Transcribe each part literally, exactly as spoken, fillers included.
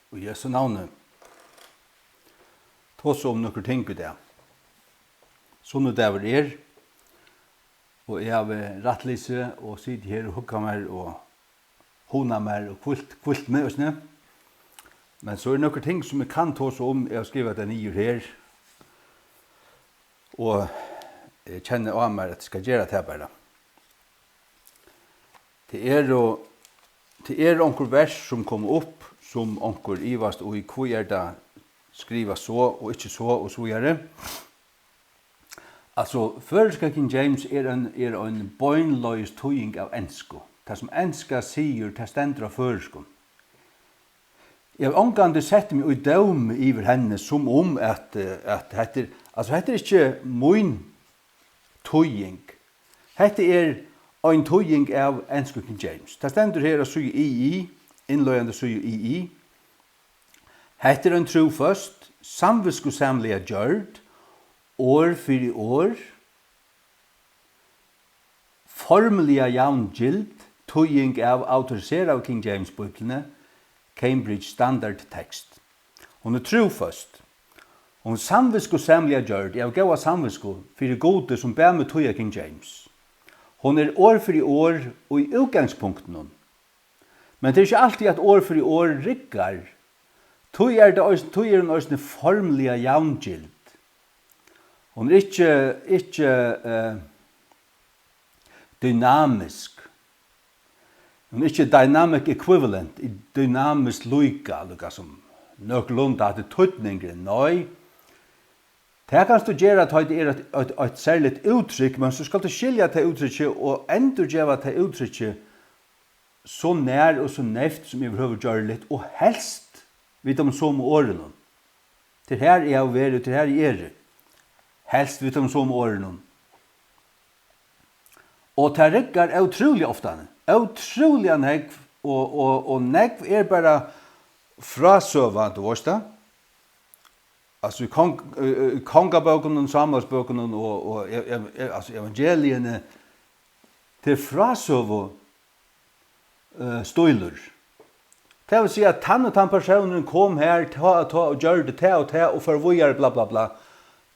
Í Jesu navni. Tosa um nøkur ting í dag. Sunnudagur er, og eg havi rættlisið og sitið her og huggað mær og hugnað mær og hvílt, hvílt meg eisini. Men so eru nøkur ting, sum eg kann tosa um. Eg havi skrivað tað niður her, og eg kenni á mær, at eg skal gera tað bara. Tað eru, tað eru onkur vers, sum koma upp, sum onkur ivast í, hví er tað skrivað so og ikki so og so víðari. Altso, føroyska King James er ein, er ein beinleiðis týðing av ensku. Tað, sum enska sigur, tað stendur á føroyskum. Eg havi ongantíð sett meg í dóm yvir henni, sum um at, eh, at hetta er, altso, hetta er ikki mín týðing. Hetta er ein týðing av ensku King James. Tað stendur her á síðu I I, innleiðandi síðu I I. Hetta er ein trúføst, samvitskusamliga gjørd, orð fyri orð, formliga javngild týðing av autoriseraðu King James Bíbliuni, Cambridge Standard Text. Hon er trúføst. Hon er samvitskusamliga gjørd. Eg havi góða samvitsku fyri Gudi, sum bað meg týða King James. Hon er orð fyri orð í útgangspunktinum. Men tað er ikki altíð, at orð fyri orð riggar. Tí er tað eisini, tí er hon eisini formliga javngild. Hon er ikki, ikki, eh, dynamisk. Hon er ikki dynamic equivalent, í dynamiskt líka, líka sum nøkulunda, hatta er týdningurin. Nei, tað kanst tú gera, tá tað er eitt, eitt, eitt serligt úttrykk, men so skalt tú skilja tað úttrykkið og endurgeva tað úttrykkið so nær og so neyvt sum yvirhøvur gjørligt, og helst við teimum somu orðunum. Tað er har, eg havi verið, tað er har, eg eri. Helst við teimum somu orðunum. Og tað riggar ótrúliga ofta, ótrúliga nógv, og, og, og nógv er bara frásøga, tú veist tað. Altso, í kong-, í, í kongabókunum, Sámuelsbókunum og, og ev-, ev-, ev-, altso, evangeliini, tað er frásøgu, eh, stílur. Tað vil siga, at tann og tann persónurin kom har, tá og tá, og gjørdi tað og tað, og fór víðari, bla, bla, bla.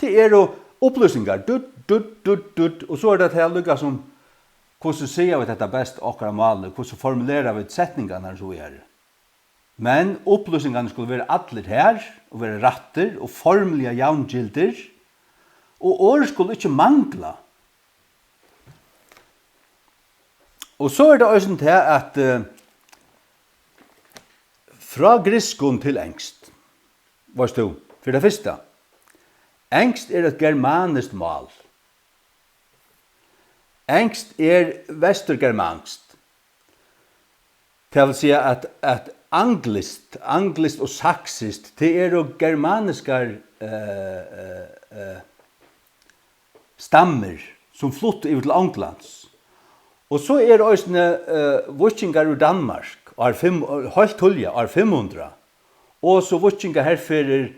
Tað eru upplýsingar, dutt, dutt, dutt, dutt, og so er tað tað líka sum, hvussu siga vit hetta best á okkara máli, hvussu formulera vit setningarnar og so víðari. Men upplýsingarnir skulu vera allir har, og vera rættir og formliga javngildir, og orð skulu ikki mangla. Og so er tað eisini tað, at, eh, frá grikskum til enskt, veitst tú, fyri tað fyrsta, enskt er eitt germaniskt mál. Enskt er vesturgermanskt. Tað vil siga, at, at angliskt, angliskt og saksiskt, tað eru germaniskar, eh, eh, eh, stammir, sum fluttu yvir til Onglands. Og so eru eisini, eh, víkingar úr Danmark, ár fimm, heilt tíðliga, ár fimm hundrað. Og so víkingaherferðir,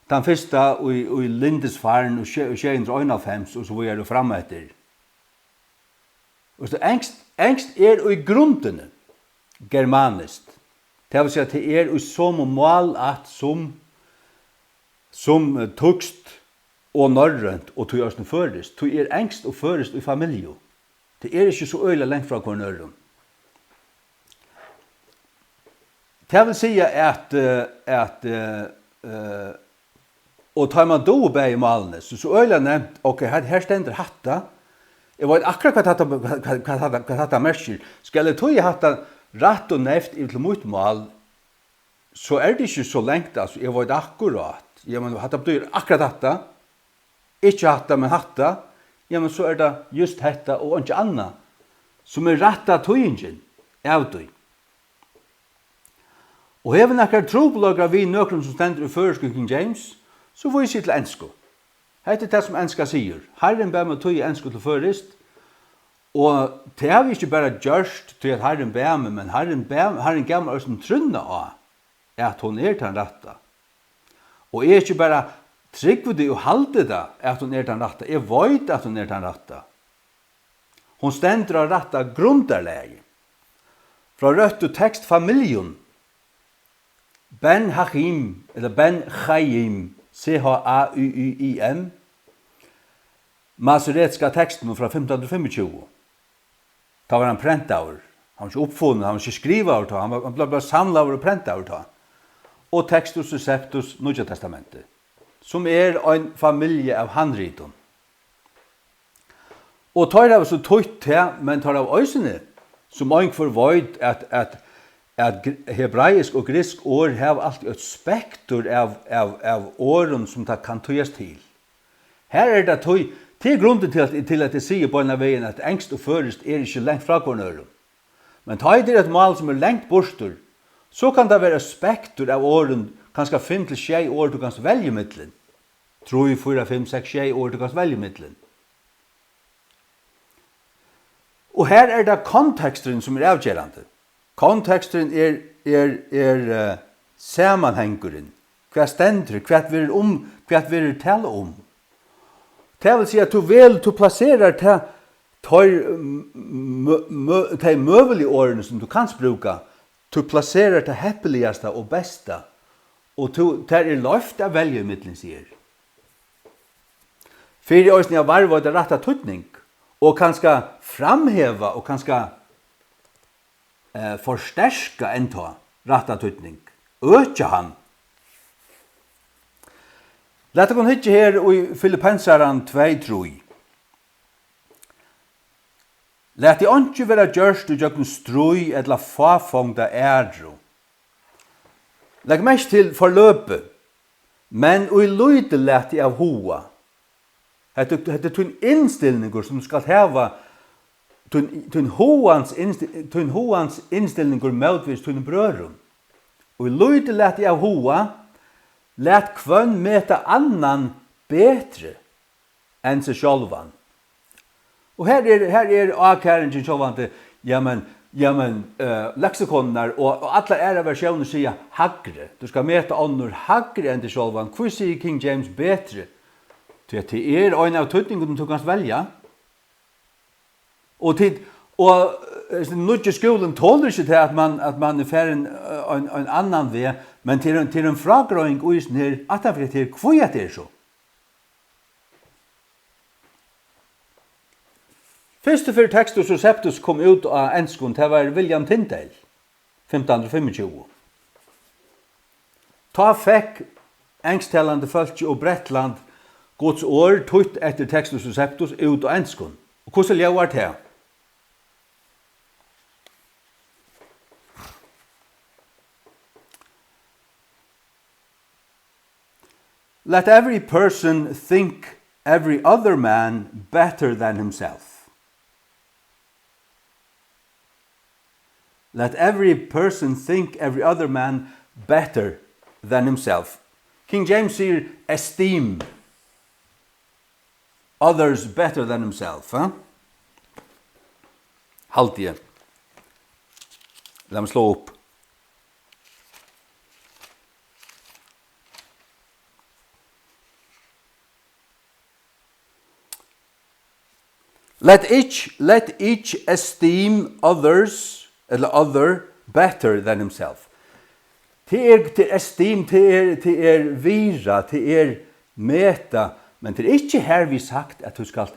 tann fyrsta í, í Lindisfarne í sjey, í sjey hundrað og einoghálvfems og so víðari frameftir. Veitst tú, enskt, enskt er í grundini germaniskt. Tað vil siga, tað er í somu málætt sum, sum, eh, týskt og norrønt og tí eisini føroyskt. Tí er enskt og føroyskt í familju. Tað er ikki so øgiliga langt frá hvørjum øðrum. Tað vil siga, at, eh, at, eh, eh, og tá man dugir bæði málini, so, so øgiliga nemt, ok, her, her stendur hatta. Eg veit akkurát, hvat hatta, hvat, hvat, hvat hatta, hvat hatta merkir. Skal eg týða hatta rætt og neyvt yvir til mítt mál, so er tað ikki so langt, altso, eg veit akkurát. Jamen, hatta betýðir akkurát hatta, ikki hatta, men hatta. Jamen, so er tað júst hetta og einki annað, sum er rætta týðingin av tí. Og hevur nakrar trupulleikar við nøkrum, sum stendur í føroyskum King James, so vísi eg til ensku. Hetta er tað, sum enska sigur. Harrin bað meg týða ensku til føroyskt, og tað havi eg ikki bara gjørt, tí at Harrin bað meg, men Harrin bað, Harrin gav mær eisini trúnna á, at hon er tann rætta. Og eg ikki bara trúgvi tí og haldi tað, at hon er tann rætta, eg veit, at hon er tann rætta. Hon stendur á rætta grundarlagi. Frá røttu tekstfamiljum Ben Haim, ella Ben Chaim, C H A I I M, masoretiska tekstinum frá fimtan hundrað og fimmogtjúgu. Tá var hann prentaður. Hann var ikki uppfunnin, hann var ikki skrivaður tá, hann var, hann bleiv bara samlaður og prentaður tá. Og Textus Receptus, Nýggja Testamentið, sum er ein familja av handritum. Og teir hava so týtt tað, men teir hava eisini, sum einhvør veit, at, at, at gr-, hebraisk og griksk orð hava altíð eitt spektur av, av, av orðum, sum tað kann týðast til. Her er tað tí, tað er grundin til, at, til at eg sigi beinanvegin, at enskt og føroyskt er ikki langt frá hvørjum øðrum. Men tá ið tað er eitt mál, sum er langt burtur, so kann tað vera eitt spektur av orðum, kanska fimm til sjey orð, tú kanst velja ímillum. Trý, fýra, fimm, seks, sjey orð, tú kanst velja ímillum. Og her er tað konteksturin, sum er avgerandi. Konteksturin er, er, er, eh, samanhangurin. Hvat stendur, hvat verður um, hvat verður talað um? Tað vil siga, at tú vel, tú plaserar ta, teir, m-, mø-, mø-, tey møguligu orðini, sum tú kanst brúka, tú plaserar tað heppiligasta og besta, og tú, tær er loyvt at velja ímillum, sigur. Fyri eisini at varðveita rætta týdning, og kanska framheva og kanska, eh, forsterka enntá rætta týdning, økja hann. Lat okkum hyggja her í Filippensaran tvey trý. Latið einki vera gjørt ígjøgnum stríð ella fáfongda æru. Legg merki til forløpið, men í lítillati av huga. Hetta, hetta er tín innstilningur, sum tú skalt hava, tín, tín hugans innsti-, tín hugans innstilningur mótvegis tínum brøðrum. Í lítillati av huga, lat hvønn meta annan betri enn seg sjálvan. Og her er, her er ákaringin sjálvandi, jamen, jamen, eh, leksikonirnar og, og allar aðrar versjónir siga hægri. Tú skal meta onnur hægri enn teg sjálvan. Hví sigur King James betri? Tí at tað er ein av týdningunum, tú kanst velja. Og tit, og, eh, hesin nýggi skúlin tolir ikki tað, at mann, at mann er farin, eh, ein, ein annan veg, men tað er ein, tað er ein frágreiðing í hesum her, aftan fyri hetta her, hví at tað er so. Fyrstu ferð Textus Receptus kom út á enskum, tað var William Tyndale, fimtan hundrað og fimmogtjúgu. Tá fekk ensktalandi fólkið og Bretland Guds orð týtt eftir Textus Receptus út á enskum. Og hvussu ljóðar tað? Let every person think every other man better than himself. Let every person think every other man better than himself. King James sigur esteem others better than himself, ha? Haldi eg. Lat meg slá upp. Let each, let each esteem others, ella other, better than himself. Tað er, tað er esteem, tað er, tað er virða, tað er meta, men tað er ikki hervið sagt, at tú skalt,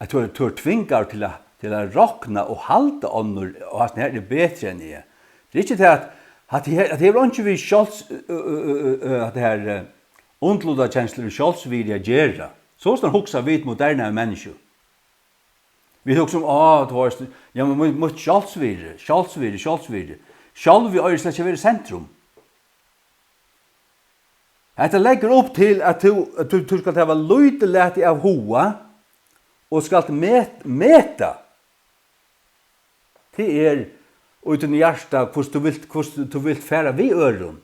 at tú, tú er tvingaður til at, til at rokna og halda onnur, og at her er betri enn eg. Tað er ikki tað, at, at her, at her er einki við sjálvs-, ø, ø, ø, ø, ø, at her, ø, undlutakenslur og sjálvsvirði at gera. Sostatt hugsa vit modernaðu menniskju. Vit hugsa um, á, tú veist, ja, men mítt, mítt sjálvsvirði, sjálvsvirði, sjálvsvirði. Sjálvið eigur slett ikki at vera í sentrum. Hetta leggur upp til, at tú, at tú, tú skalt hava lítillati av huga og skalt met-, meta. Tað er í tínum hjarta, hvussu tú vilt, hvussu tú vilt fara við øðrum.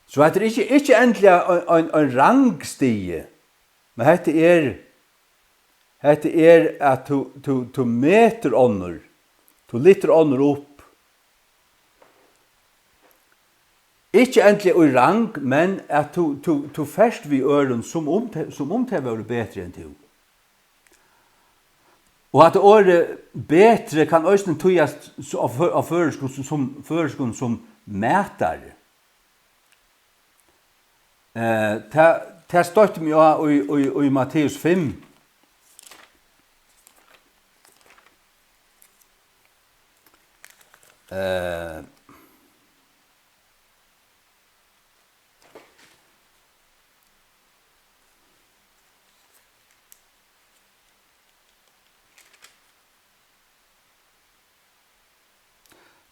So hetta er ikki, ikki endiliga ein, ein, ein rangstigi, men hetta er, hetta er, at tú, tú, tú metir onnur, tú lyftir onnur upp. Ikki endiliga í rang, men at tú, tú, tú fert við øðrum, sum um te-, sum um tey vóru betri enn tú. Og at orðið betri kann eisini týðast s-, á før-, á føroyskum sum, sum, føroyskum sum mætari. Eh, tað, tað støtti meg á í, í, í Matteus fimm. Eh,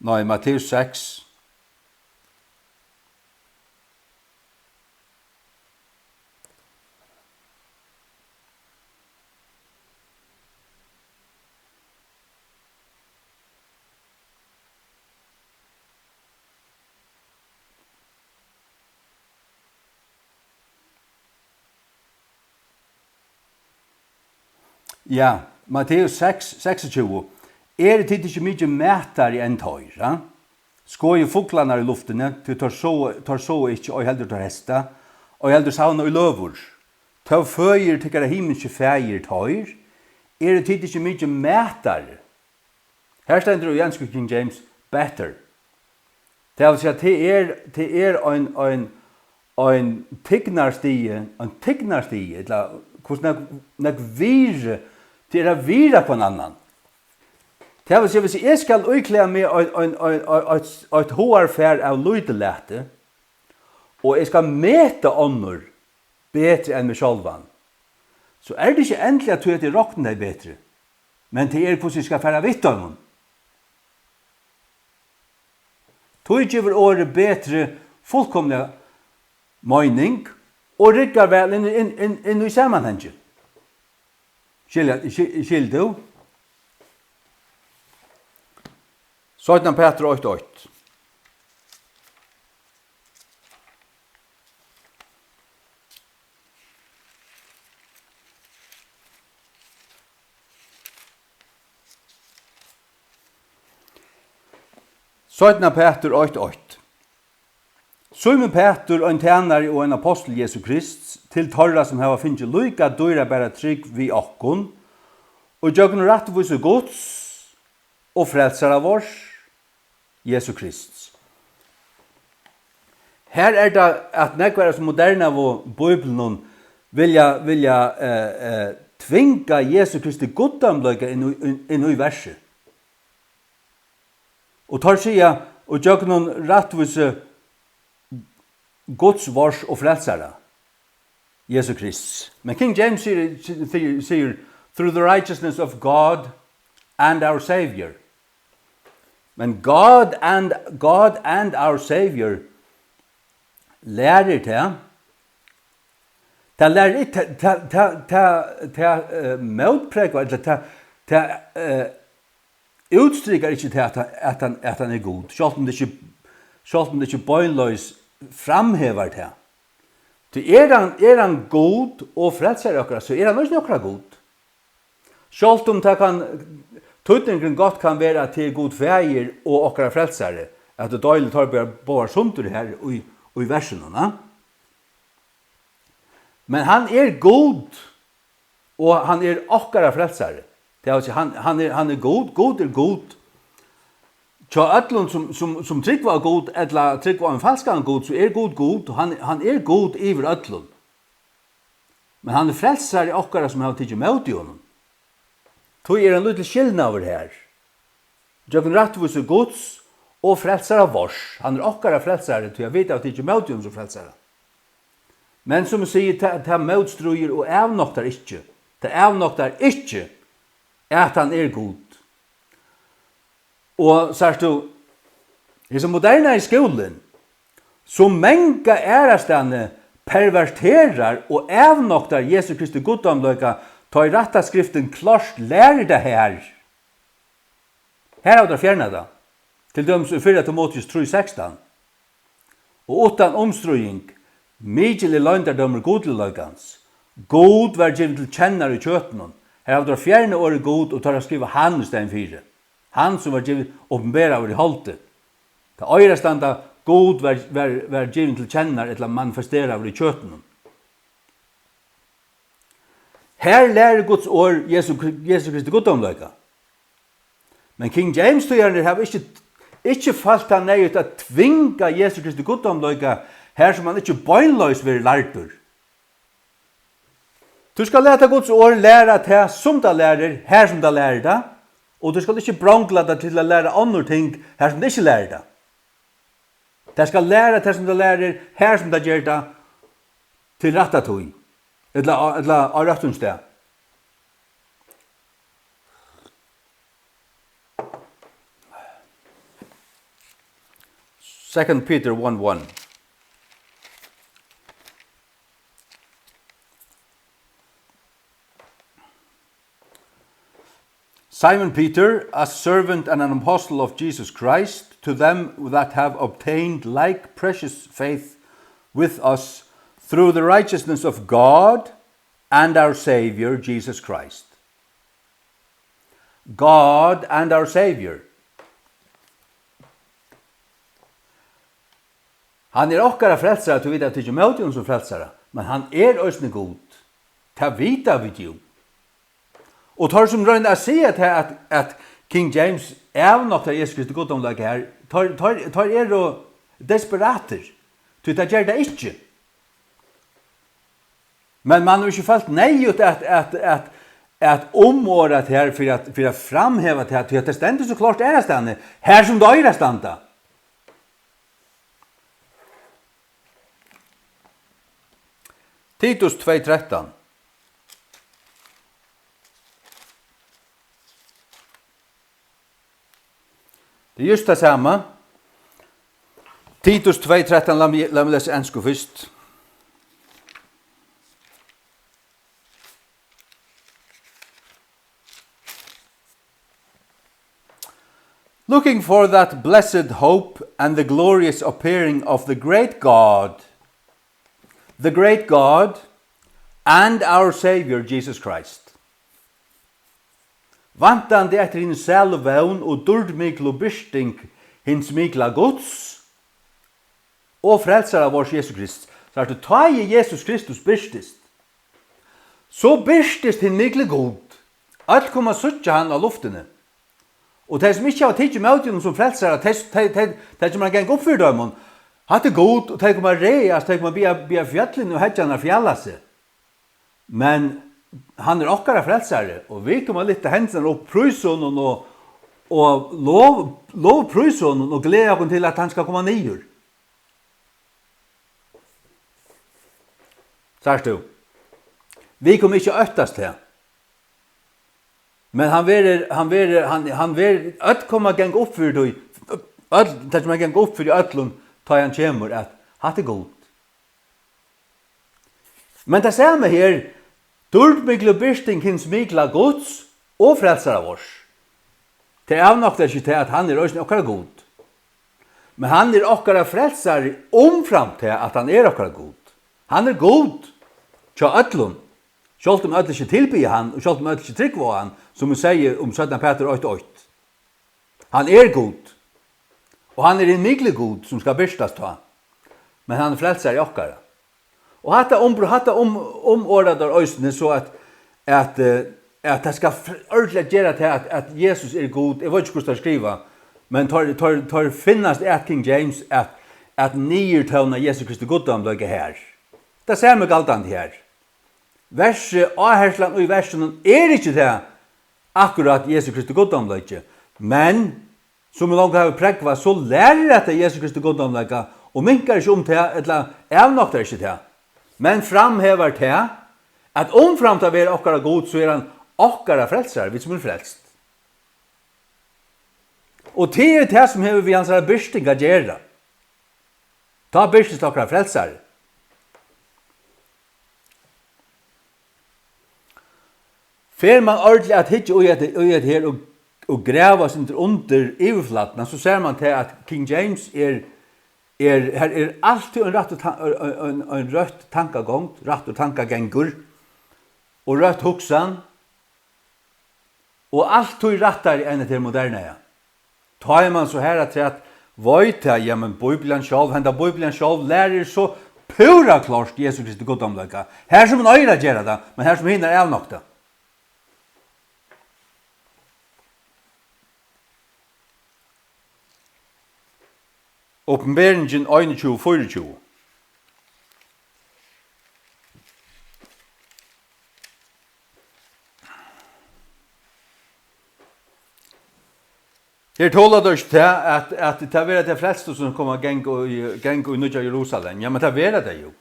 Nei, Matteus seks. Ja, Matteus seks, seksogtjúgu. Eru tit ikki mikið mætari enn teir, ha? Skoðið fuglarnar í luftini, tí teir sáa, teir sáa ikki, ei heldur teir heysta, ei heldur savna í løður. Tó føðir tykkara himmalski Faðir teir. Eru tit ikki mikið mætari? Her stendur í ensku King James, better. Tað vil siga, tað er, tað er ein, ein, ein tignarstigi, ein tignarstigi, ella hvussu nógv, nógv virði, tað er at virða hvønn annan. Tað vil siga, hvis eg skal íklæða meg ein, ein, ein, ein, eitt, eitt hugarfar av lítillæti, og eg skal meta onnur betri enn meg sjálvan, so er tað ikki endiliga tí, at eg rokni tey betri, men tað er, hvussu eg skal fara við teimum. Tí gevur orðið betri fullkomliga meining og riggar væl inn, inn, inn, inn í samanhangin. Skilja, skil, skilur tú? Seinna Petur eitt eitt. Seinna Petur eitt eitt. Símun Pætur, ein tænari og ein apostul Jesu Krists, til teirra, sum hava fingið líka dýrabara trúgv við okkum, og gjøgnum rættvísi Guds og frelsara vors, Jesu Krists. Her er tað, at nógv av hesum modernaðu bíbliunum vilja, vilja, eh, eh, tvinga Jesu Kristi guddómleika inn í, inn, inn í versið. Og teir siga, og gjøgnum rættvísi Guds, vors og frelsara, Jesu Krists. Men King James sigur, sigur, sigur, "Through the righteousness of God and our Savior." Men God and, God and our Savior lærir tað. Tað lærir ikki, tað, tað, tað, tað, tað, eh, mótprógvar, ella tað, tað, eh, útstrikar ikki tað, at hann, at hann, at hann er Gud, sjálvt um tað ikki, sjálvt um tað ikki beinleiðis framhevar tað. Tí er hann, er hann Gud og frelsari okkara, so er hann eisini okkara Gud. Sjálvt um tað kann, týdningurin gott kann vera, at tað er Gud Faðir og okkara frelsari, at tað deilir teir báðar, báðar sundur her í, í versinum, na? Men hann er Gud, og hann er okkara frelsari. Tað vil siga, hann, hann er, hann er Gud, Gud er Gud. Hjá øllum sum, sum, sum trúgva á Gud, ella trúgva á ein falskan Gud, so er Gud Gud, og hann, hann er Gud yvir øllum. Men hann er frelsari okkara sum hava tikið móti honum. Tí er ein lítil skilnaður her. Gjøgnum rættvísi Guds og frelsara vors. Hann er okkara frelsari, tí at vit hava tikið móti honum sum frelsara. Men sum eg sigi, tað, tað mótstríðir og avnoktar ikki. Tað avnoktar ikki, at hann er Gud. Og sært tú, hesin modernaði skúlin, sum manga aðrastaðni perverterar og avnoktar Jesu Kristi guddómleika, tá ið rætta skriftin klárt lærir tað her. Her hava teir fjarnað tað. Til dømis í fyrra Timoteus trý sekstan. Og uttan umstríðing, mikil er loyndardómur gudligleikans. Gud var givin til kennar í kjøtinum. Her hava teir fjarnað orðið Gud, og teir hava skrivað hann í staðin fyri. Hann, sum var givin, opinberaður í holdi. Tað eigur at standa, Gud var, var, var givin til kennar ella manifesteraður í kjøtinum. Har lærir Guds orð Jesu, Jesu Kristi guddómleika. Men King James týðararnir hava ikki, ikki følt tað neyðugt at tvinga Jesu Kristi guddómleika, har sum hann ikki beinleiðis verður lærdur. Tú skal lata Guds orð læra tað, sum tað lærir, har sum tað lærir tað, og tú skal ikki brongla tað til at læra onnur ting, har sum tað ikki lærir tað. Tað skal læra tað, sum tað lærir, har sum tað ger tað, til rætta tíð, ella, ella á røttum stað. Second Peter one one. Simon Peter, a servant and an apostle of Jesus Christ, to them that have obtained like precious faith with us through the righteousness of God and our Savior Jesus Christ. God and our Savior. Hann er okkara frelsari, tí vit hava tikið ímóti honum sum frelsara, men hann er eisini Gud. Tað vita vit jú. Og teir, sum royna at siga tað, at, at King James avnoktar Jesu Kristi guddómleika her, teir, teir, teir eru desperatir, tí tað ger tað ikki. Men mann hevur ikki følt neyðugt at, at, at, at umorða tað her fyri at, fyri at framheva tað, tí at tað stendur so klárt aðrastaðni, har sum tað eigur at standa. Titus tvey trettan. Tað er júst tað sama. Titus tvey trettan, lat meg, lat meg lesa ensku fyrst. Looking for that blessed hope and the glorious appearing of the great God, the great God and our Savior Jesus Christ. Væntandi eftir hinum sælu vón og dýrdmiklu birting hins mikla Guds og frelsara vors Jesu Krist. Sært tú, tá ið Jesus Kristus birtist, so birtist hin mikli Gud. Øll koma at síggja hann á luftini. Og tey, sum ikki hava tikið ímóti honum sum frelsara, tey, tey, tey, tey kemur at ganga upp fyri teimum. Hatta er Gud, og tey koma at ræðast, tey koma at biðja, biðja fjøllini og heggjarnar fjala seg. Men hann er okkara frelsari, og vit koma at lyfta hendurnar upp, prísa honum og, og lov, lovprísa honum og gleða okkum til, at hann skal koma niður. Sært tú? Vit koma ikki at óttast tað. Men hann verður, hann verður, hann, hann verður, øll koma at ganga upp fyri tí, øll, tað kemur at ganga upp fyri øllum, tá ið hann kemur, at hatta er Gud. Men tað sama her, dýrdmiklu birting hins mikla Guds og frelsara vors. Tað avnoktar ikki tað, at hann er eisini okkara Gud. Men hann er okkara frelsari umframt tað, at hann er okkara Gud. Hann er Gud hjá øllum, sjálvt um øll ikki tilbiðja hann, og sjálvt um øll ikki trúgva á hann, sum vit siga um seinna Pætur eitt eitt. Hann er Gud, og hann er hin mikli Gud, sum skal birtast tá. Men hann er frelsari okkara. Og hatta um-, hatta um-, umorðar teir eisini so at, at, eh, at tað skal fr-, ordiliga gera tað at, at Jesus er Gud. Eg veit ikki, hvussu teir skriva, men teir, teir, teir finnast at King James at, at niðurtóna Jesu Kristi guddómleika her. Tað sama er galdandi her. Versið, áherslan í versinum er ikki tað, akkurát Jesu Kristi guddómleiki, men sum vit longu hava prógvað, so lærir hetta Jesu Kristi guddómleika og minkar ikki um tað ella avnoktar ikki tað, men framhevar tað, at umframt at vera okkara Gud, so er hann okkara frelsari, vit sum eru frelst. Og tað er tað, sum hevur við hansara birting at gera. Tá birtist okkara frelsari. Fer mann ordiliga at hyggja í hetta, í hetta her og, og grava seg undir, undir yvirflatina, so sær mann tað, at King James er, er, her er altíð ein rættur tan-, ein, ein, ein røtt tankagongd, rættur tankagangur og røtt hugsan, og altíð rættari enn hetta her modernaða. Tá er mann so harafturat veit tað, ja, men Bíblian sjálv, henda Bíblian sjálv lærir so púra klárt Jesu Kristi guddómleika, har sum hon eigur at gera tað, men har sum hinar avnokta. Opinberingin einogtjúgu fýraogtjúgu. Her tola teir ikki tað, at, at tað verða tey frelstu, sum koma at ganga í, ganga í Nýggja Jerusalem. Ja, men tað verða tey jú.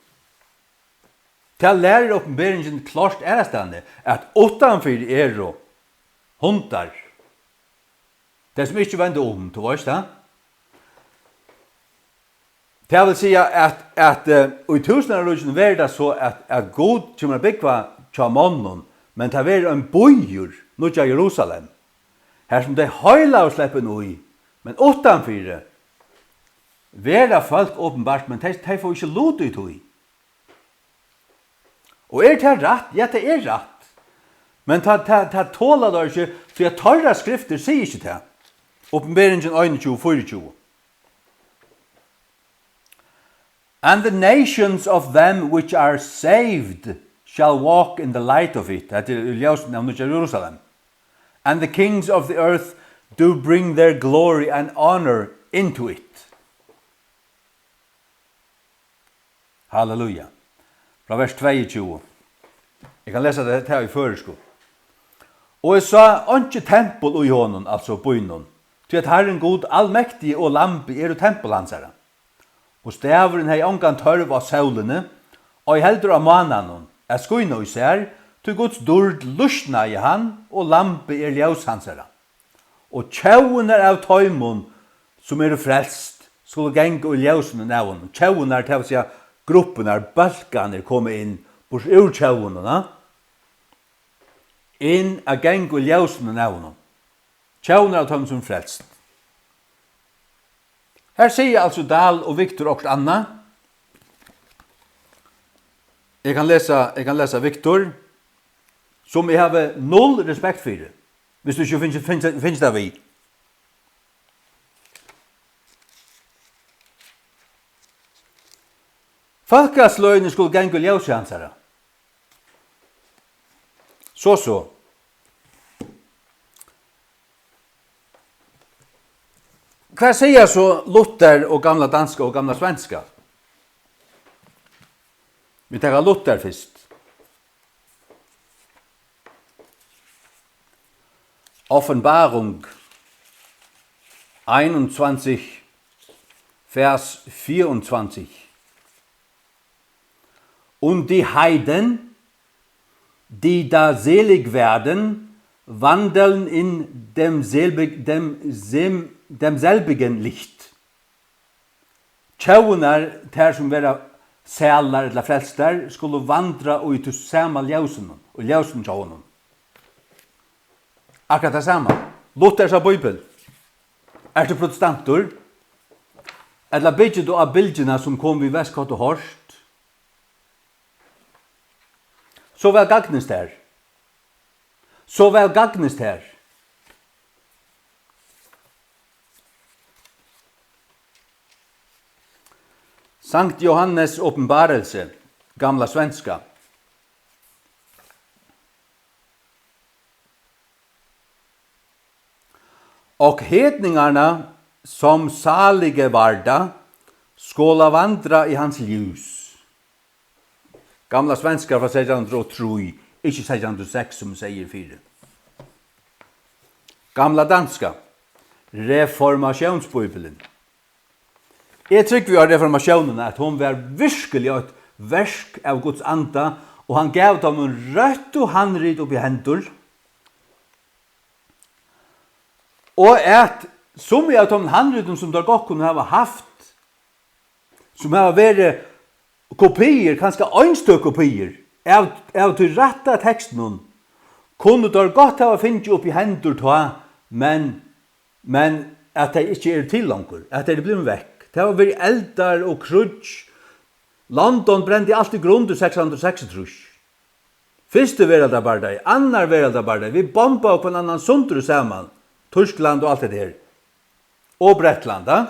Tað lærir Opinberingin klárt aðrastaðni, at uttanfyri eru hundar. Tey, sum ikki venda um, tú veist tað. Tað vil siga, at, at, eh, í túsundáraríkinum verður tað so, at, at Gud kemur at búgva hjá monnum, men tað verður ein býur, Nýggja Jerusalem, har sum tey heilagu sleppa inn í, men uttanfyri verða fólk opinbart, men tey, tey fáa ikki lut í tí. Og er tað rætt? Ja, tað er rætt. Men tað, tað, tað tola teir ikki, tí at teirra skriftir siga ikki tað. Opinberingin einogtjúgu fýraogtjúgu. "And the nations of them which are saved shall walk in the light of it." Hetta er í ljósinum av Nýggja Jerusalem. "And the kings of the earth do bring their glory and honor into it." Halleluja. Frá vers tveyogtjúgu. Eg kann lesa tað, tað í føroyskum. "Og eg sá einki tempul í honum," altso býnum, "tí at Harrin Gud almektig og Lambið eru tempul hansara. Og staðurin hevði ongan tørv á sólini, ei heldur á mánanum, at skína í sær, tí Guds dýrd lýsnaði hann, og Lambið er ljós hansara." Og tjóðirnar av teimum, sum eru frelst, skulu ganga í ljósinum av honum. Tjóðirnar, tað vil siga gruppurnar, bólkarnir koma inn, burtur úr tjóðunum, ha? Inn at ganga í ljósinum av honum. Tjóðirnar av teimum, sum eru frelst. Her siga altso Dahl og Victor okkurt annað. Eg kann lesa, eg kann lesa Victor, sum eg havi null respekt fyri. Viss tú ikki finnst, finnst, finnst tað við. Fólkasløgini skulu ganga í ljósi hansara. So, so. Hvat siga so Luther og gamla danska og gamla svenska? Vit taka Luther fyrst. Offenbarung einundzwanzig, Vers vierundzwanzig. Und die Heiden, die da selig werden, wandeln in demselbe-, dem, sem-, demselbigen Licht. Tjóðirnar, tær sum verða sælar ella frelstar, skulu vandra í tí sama ljósinum, í ljósinum hjá honum. Akkurát tað sama. Luthersa Bíbel. Ert tú protestantur? Ella byggir tú á bylgjuna, sum kom við Westcott og Hort? So væl gagnist tær. So væl gagnist tær. Sankt Johannes Åpenbarelse, gamla svenska. Og hedningarna, som salige varda, skola vandra i hans ljus. Gamla svenska frá seytjan hundrað og trý, ikki seytjan hundrað og seks, sum eg segði fyri. Gamla danska, Reformationsbibelen. Eg trúgvi á reformatiónina, at hon var virkuliga eitt verk av Guds anda, og hann gav teimum røttu handrit upp í hendur, og at summi av teimum handritum, sum teir gott kunnu hava havt, sum hava verið kopiir, kanska einstøk kopiir, av, av tí rætta tekstinum, kunnu teir gott hava fingið upp í hendur tá, men, men at tey ikki eru til longur, at tey eru blivin vekk. Tað hava verið eldar og kríggj. London brendi alt í grund í seks hundrað og seksogtrýss. Fyrsti veraldarbardagi, annar veraldarbardagi, vit bombaðu hvønn annan sundur og saman, Týskland og alt hetta her. Og Bretland, ja.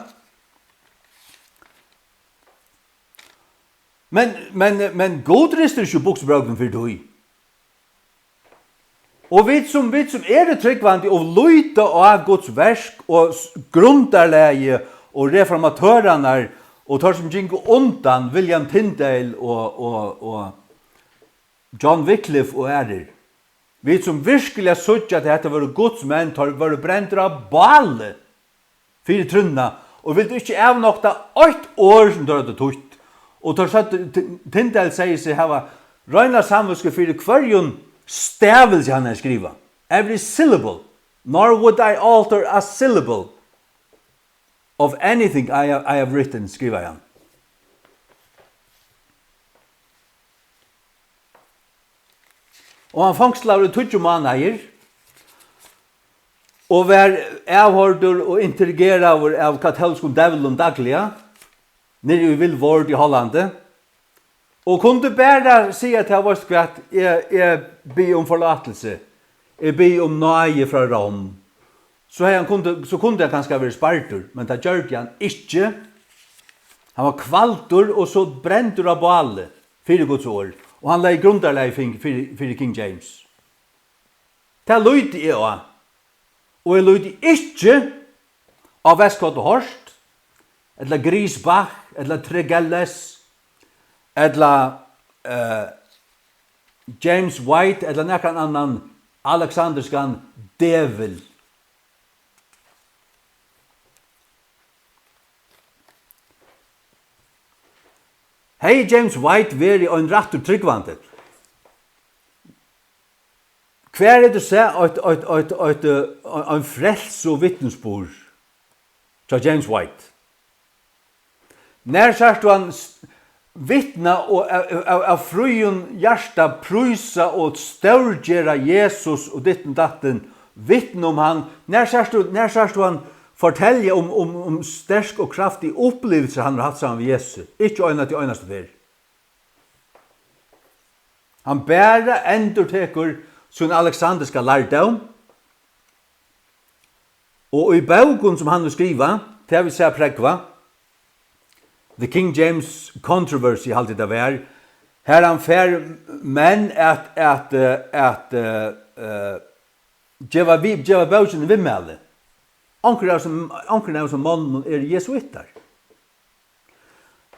Men, men, men Gud ristir ikki í buksubrókunum fyri tí. Og vit sum, vit sum eru trúgvandi og líta á Guds verk og s-, grundarlagið og reformatørarnar og teir sum gingu undan, William Tyndale og, og, og John Wycliffe og aðrir, vit sum virkiliga síggja, at hetta vóru Guds menn, teir vóru brendir á báli fyri trúnna og vildu ikki avnokta eitt orð, sum teir høvdu týtt. Og teir søgdu, Ty-, Tyndale segði seg hava reina samvitsku fyri hvørjum stavilsi, hann hevði skrivað. Every syllable. "Nor would I alter a syllable of anything I have, I have written," skrivaði hann. Og hann fongslaður í tíggju mánaðir og var avhoyrdur og interrogeraður av katólskum djevlum dagliga, niðri í Vilvoorde í Hollandi, og kundi bara siga, tað, veitst hvat, eg, eg biði um forlátilsi, eg biði um náði frá Róm. So hevði hann kundi, so kundi hann kanska verið spardur, men tað gjørdi hann ikki. Hann var kvaldur og so brendur á báli fyri Guds orð, og hann legði grundarlagið fyri, fyri, fyri King James. Tað líti eg á, og eg líti ikki á Westcott og Hort, ella Griesbach, ella Tregelles, ella, eh, James White, ella nakran annan alexanderskan djevul. Hevði James White verið ein rættur trúgvandi, hvar hevur tú sæð eitt, eitt, eitt, eitt, eh, ein frelsu vitnisburð hjá James White? Nær sært tú hann s-, vitna og av, av, av fríum hjarta prísa og stórgera Jesus og ditten datten, vitna um hann? Nær sært tú, nær sært tú hann fortelja um, um, um sterk og kraftig upplivelse, hann hevur havt saman við Jesus? Ikki eina, tí einastu ferð. Hann bara endurtekur sín alexanderska lærdóm, og í bókum, sum hann hevur skrivað, tað vil siga prógva, The King James Controversy, haldi eg tað var, har hann fær menn at, at, eh, at, eh, eh, geva vi-, geva bókini viðmæli. Onkur av sum, onkur av sum monnum eru jesuittar.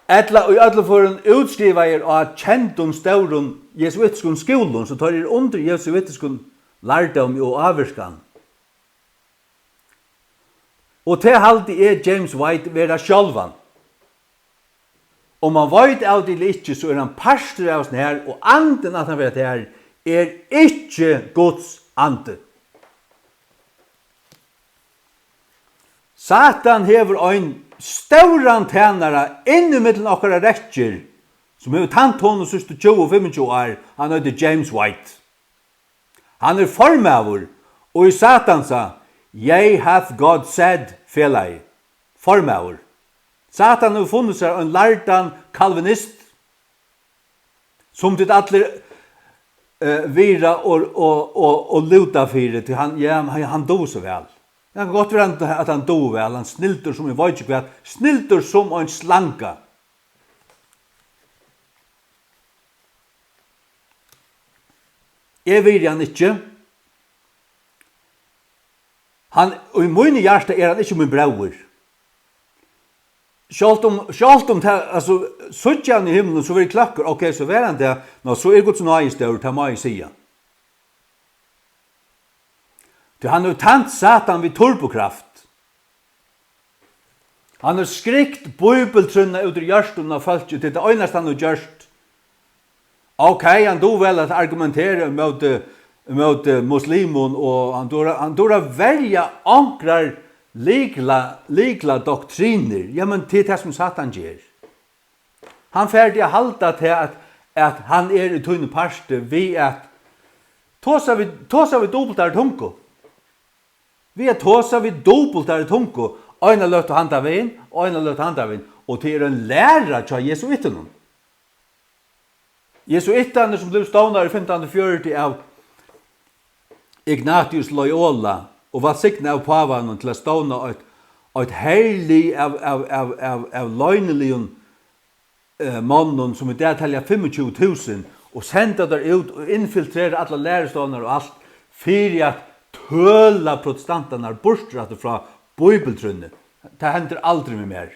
Ella í øllum førum útskrivaðir á kendum stórum jesuitskum skúlum, so teir eru undir jesuitskum lærdómi og ávirkan. Og tað haldi eg James White vera sjálvan. Um mann veit av tí ella ikki, so er hann partur av hesum her, og andin, at hann vera her, er ikki Guds andi. Satan hevur ein stóran tænara inn ímillum okkara rekkir, sum hevur tænt honum síðstu tjúgu, fimmogtjúgu ár. Hann eitur James White. Hann er formaður í Satansa Yea Hath God Said felagi. Formaður. Satan hevur funnið sær ein lærdan kalvinist, sum tit allir, eh, virða og, og, og, og lúta fyri, tí hann, ja, hann, hann dugir so væl. Tað kann gott vera, hann, at hann dugir væl, hann snildur sum, eg veit ikki hvat, snildur sum ein slanga. Eg virði hann ikki. Hann, í míni hjarta er hann ikki mín bróðir. Sjálvt um, sjálvt um tað, altso, síggi eg hann í himlinum, so verði eg kløkkur, ok, so var hann tað, ná, so er Guds náði stór, tað má eg siga. Tí hann hevur tænt Satan við turbokraft. Hann hevur skrykt bíbiltrúnna út úr hjørtunum á fólki, tað er tað einasta hann hevur gjørt. Ok, hann dugir væl at argumentera ímóti, ímóti muslimum, og hann dugir, hann dugir at verja onkrar lykla-, lykladoktrinir. Ja, men tað er tað, sum Satan ger. Hann fær teg at halda tað, at, at hann er í tínum parti við at tosa við, tosa við dupultari tungu. Við at tosa við dupultari tungu, eina løtu handan vegin og eina løtu handan vegin, og tað er ein læra hjá jesuittunum. Jesuittarnir, sum blivu stovnaðir í fimtan fjøruti av Ignatius Loyola og vælsignaði av pávanum til at stovna eitt, eitt herlið av, av, av, av, av loyniligum eh, monnum, sum í dag telja fimmogtjúgu túsund, og senda teir út og infiltrera allar lærustovnar og alt, fyri at tøla protestantarnar burtur aftur frá bíbiltrúnni. Tað hendir aldri við mær.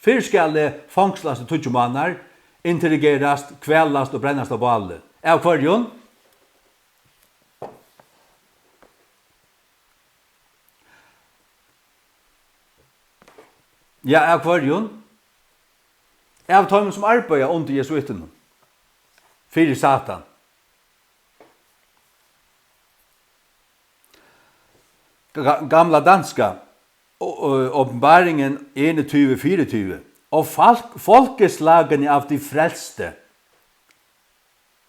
Fyrr skal eg fongslast í tíggju mánaðar, interrogerast, kvalast og brennast á báli. Av hvørjum? Ja, av hvørjum? Av teimum, sum arbeiða undir jesuittunum, fyri Satan. Ga-, gamla danska, o-, o-, Åbenbaringen enogtyve fireogtyve. Og folk, folkeslagene av de frelste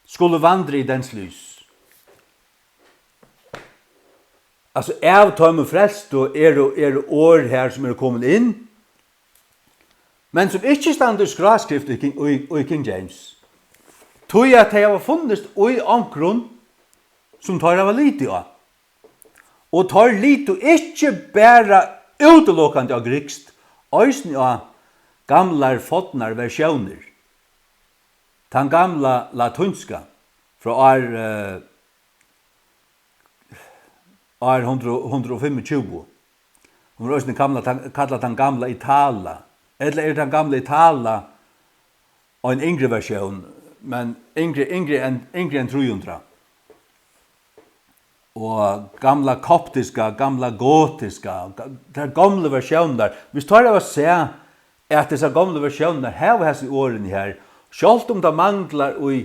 skulle vandre i dens lys. Altso, av teimum frelstu eru, eru orð her, sum eru komin inn, men sum ikki standa í skráskrift í King, í, í King James. Tí at tey hava funnist í onkrum, sum teir hava litið á. Og teir litu ikki bara útilokandi á grikskt, eisini á gamlar, fornar versjónir. Tann gamla latínska frá ár, eh, ár hundrað, hundrað og fimmogtjúgu. Hon er eisini gamla, tann, kallað tann gamla Itala. Ella er tann gamla Itala ein yngri versjón, men yngri, yngri enn, yngri enn trý hundrað. Og gamla koptiska, gamla gotiska, ga-, tær gomlu versjónirnar. Viss teir hava sæð, at hesar gomlu versjónirnar hava hasi orðini her, sjálvt um tað manglar í,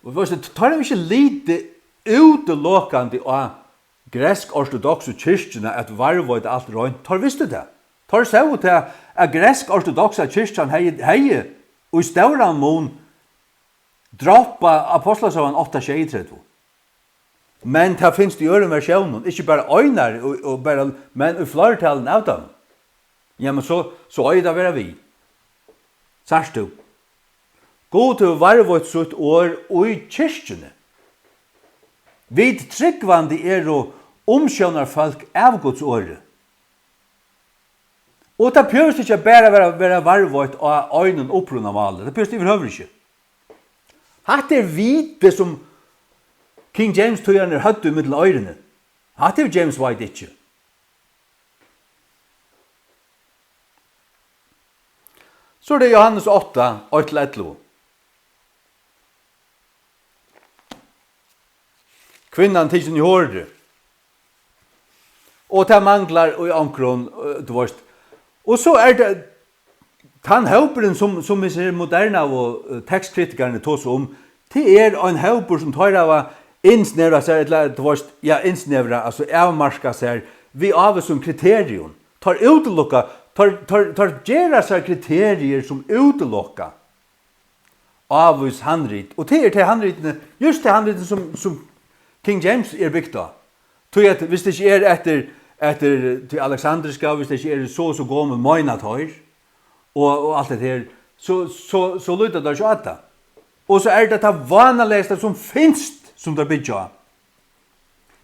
og veitst tú, teir hava ikki litið útilokandi á griksk-ortodoksu kirkjuna at varðveita alt reint. Teir vistu tað. Teir sóu tað, at griksk-ortodoksa kirkjan hevði, hevði í stóran mun droppað Ápostlasøgan átta sjeyogtretivu. Men tað finst í øðrum versjónum, ikki bara einari, og, og bara, men í fleirtalinum av teimum. Jamen, so, so eigur tað at vera við. Sært tú? Gud hevur varðveitt sítt orð í kirkjuni. Vit trúgvandi eru umsjónarfólk av Guds orði. Og tað behøvist ikki at bara vera, vera varðveitt á einum upprunamáli. Tað behøvist yvirhøvur ikki. Hatta er vitið, sum King James týðararnir høvdu ímillum oyruni. Hatta hevur James White ikki. So er tað Jóhannes átta, eitt til ellivu. Kvinnan tikin í hori. Og tað manglar í onkrum, eh, tú veist. Og so er tað tann hópurin, sum, sum hesir modernaðu, eh, tekstkritikararnir tosa um, tað er ein hópur, sum teir hava innsnevrað sær, ella, tú veist, ja, innsnevrað, altso avmarkað sær við ávísum kriterium. Teir útilokka, teir, teir, teir gera sær kriteriir, sum útilokka ávís handrit. Og tað er tey handritini, júst tey handritini, sum, sum King James er bygt á. Tí at viss tað ikki er eftir, eftir tí aleksandriska, viss tað ikki er so og so gomul, meina teir, og, og alt hetta her, so, so, so líta teir ikki á tað. Og so er tað tað vánaligasta, sum finst, sum teir byggja á.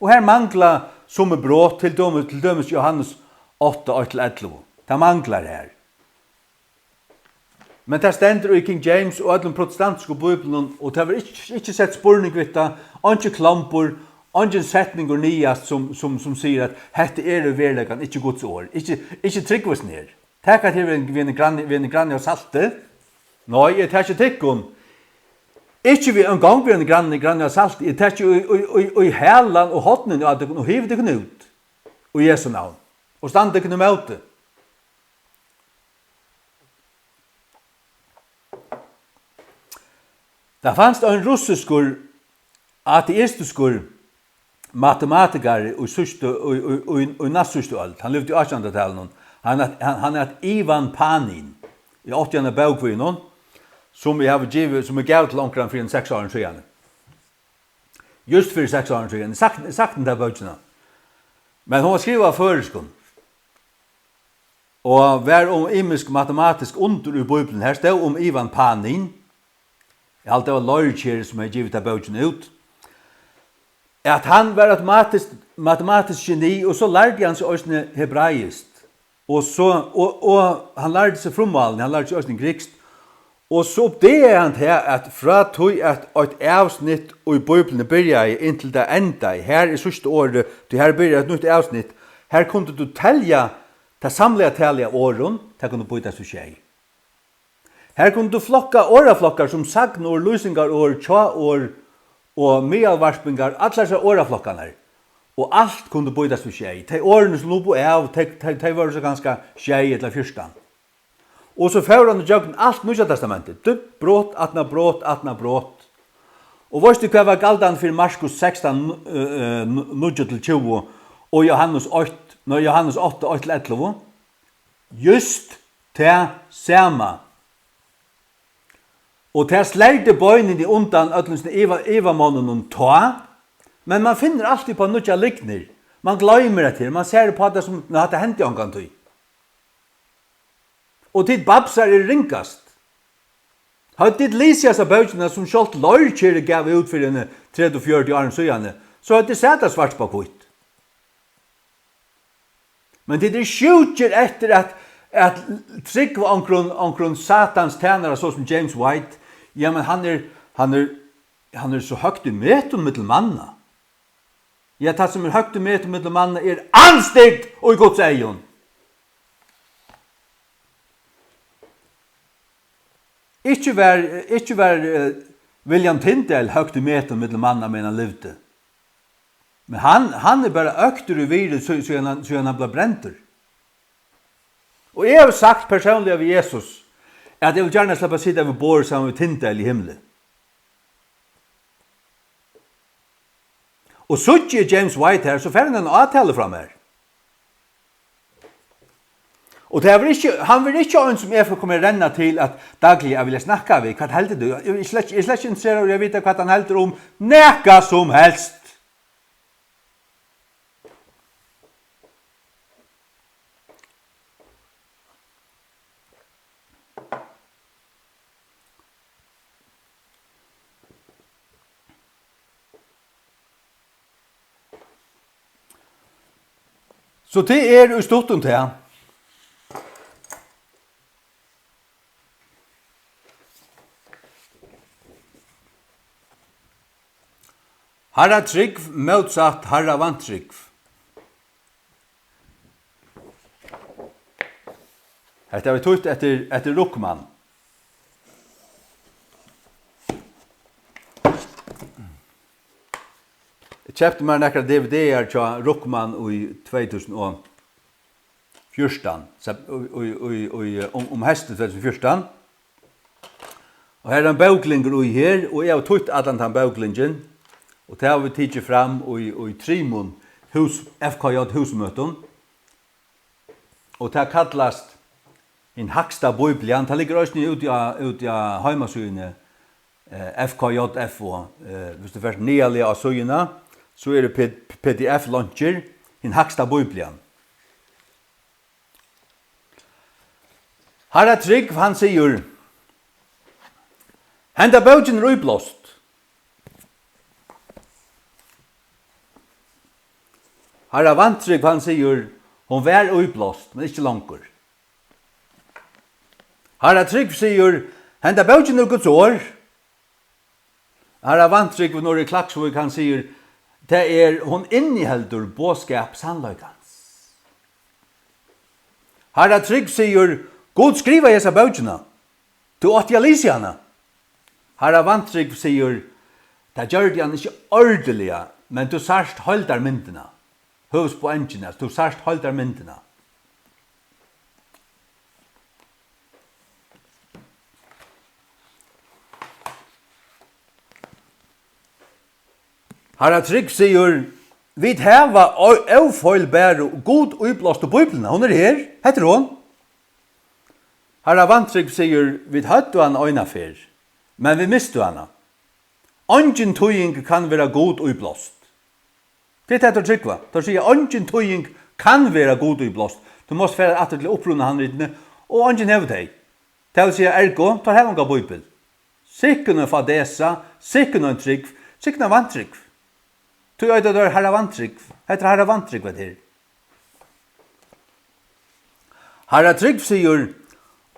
Og her mangla summi brot, til dømis, til dømis Jóhannes átta, eitt til ellivu. Tað manglar her. Men tað stendur í King James og øllum protestantsku bíbliunum, og tað verður ikki, ikki sett spurning við tað, eingin klombur, eingin setningur niðast, sum, sum, sum sigur, at hetta er í veruleikanum ikki Guds orð. Ikki, ikki trúgvist nær. Tak hetta her við ein, við ein grann, við ein grann av salti. Nei, eg taki tykkum. Ikki við ein gong við ein grann, grann av salti. Eg taki í, í, í, í halan og hornini á tykkum og hivi tykkum út. Í Jesu navn. Og standa tykkum ímóti. Tað fanst ein russiskur, ateistiskur matematikari í síðstu, í, í, í, í næstsíðstu øld. Hann livdi í átjanhundraðtalinum. Hann æt, hann, hann æt Ivan Panin. Eg átti eina bók við honum, sum eg havi givið, sum eg gav til onkran fyri ein seks árum síðani. Júst fyri seks árum síðani. Eg sakni, eg sakni ta bókina. Men hon var skrivað á føroyskum. Og var um ymisk matematisk undur í Bíbliuni. Her stóð um Ivan Panin. Eg haldi, tað var Leirker, sum hevði givið ta bókina út. At hann var eitt matis-, matematiskt geni, og so lærdi hann seg eisini hebraiskt. Og so, og, og hann lærdi seg frummálini, hann lærdi seg eisini grikskt. Og so uppdagaði hann tað, at frá tí at eitt avsnitt í Bíbliuni byrjaði, inntil tað endaði, her er síðsta orðið, tí her byrjar eitt nýtt avsnitt, her kundi tú telja tað samlaða talið av orðum, tað kundi býtast í sjey. Her kundi tú flokka orðaflokkar sum sagnorð, lýsingarorð, hjáorð og miðalvarpingar, allar hesar orðaflokkarnar. Og alt kundi býtast við sjey. Tey orðini sum lupu av, tey, tey, tey vóru so kanska sjey ella fjúrtan. Og so fór hann ígjøgnum alt Nýggja Testamentið. Djúpt brot, aftan á brot, aftan á brot. Og veitst tú, hvat var galdandi fyri Markus sekstan, eh, eh, níggju til tjúgu, og Jóhannes eitt, nei, Jóhannes átta, eitt til ellivu? Júst tað sama. Og tað slærdi beinini undan øllum sínum iva-, ivamonnunum tá, men mann finnur altíð upp á nýggjar lygnir. Mann gloymir hetta her, mann sær upp á tað sum, men hatta hendi ongantíð. Og tit babsar eru ringast. Høvdu tit lisið hasa bókina, sum sjálvt Leirkeri gav út fyri eini tretivu, fjøruti árum síðani, so høvdu tit sæð tað svart upp á hvítt. Men tit eru sjúkir eftir at, at trúgva onkrum, onkrum Satans tænara, so sum James White. Ja, men hann er, hann er, hann er so høgt í metum millum manna. Ja, tað sum er høgt í metum millum manna er andstygd í Guds eygum. Ikki var, ikki var, eh, William Tyndale høgt í metum millum manna, meðan hann livdi. Men hann, hann er bara øktur í virði, sí-, síðan hann, síðan hann bleiv brendur. Og eg havi sagt persónliga við Jesus, at eg vil gjarna sleppa at sita við borð saman við Tyndale í himli. Og síggi eg James White her, so fær hann eina átalu frá mær. Og tað verður ikki, hann verður ikki ein, sum eg fari koma at renna til at dagliga at vilja snakka við. Hvat heldur tú? Eg eri slett, eg eri slett ikki interesserað í at vita, hvat hann heldur um nakað sum helst. So tað er í stuttum tað. Harratrúgv mótsatt harravantrúgv. Hetta var týtt eftir, eftir Ruckmann. Eg keypti mær nakrar D V D-ar hjá Ruckmann í tvey túsund og fjúrtan, sep-, í, í, í, í, um, um heystið tvey túsund og fjúrtan. Og her er ein bóklingur í her, og eg havi týtt allan tann bóklingin, og tað hava vit tikið fram í, í trimum hús-, F K J húsmøtum. Og tað kallast Hin hægsta Biblian. Tað liggur eisini úti á, úti á heimasíðuni, eh, F K J F O. Eh, viss tú fert niðarliga á síðuna, so eru P-, P D F-leinkir, Hin hægsta Biblian. Harra Trygv, hann sigur, henda bókin er íblást. Harra Vantrygv, hann sigur, hon var íblást, men ikki longur. Harra Trygv sigur, henda bókin er Guds orð. Harra Vantrygv norður í Klaksvík, hann sigur, tað er, hon inniheldur boðskap sannleikans. Harra Trygv sigur, Gud skrivaði hesa bókina. Tú átti at lisið hana. Harra Vantrygv sigur, tað gjørdi hann ikki ordiliga, men tú sært heildarmyndina. Høvuðspoengini, at tú sært heildarmyndina. Harra Trygv sigur, vit hava ó-, ófeilbæru Gud íblástu Bíbliuna. Hon er her. Hetta er hon. Harra Vantrygv sigur, vit høvdu hana eina ferð, men vit mistu hana. Eingin týðing kann vera Gud íblást. Tað er tað, teir trúgva. Teir siga, eingin týðing kann vera Gud íblást. Tú mást fara aftur til upprunahandritini, og eingin hevur tey. Tað vil siga, ergo, teir hava onga bíbel. Sikkin ein fadesa, sikkin ein trúgv, sikkin ein vantrúgv. Tí eita teir Harra Vantrúgv. Hetta er Harra Vantrúgv, hetta her. Harra Trygv sigur,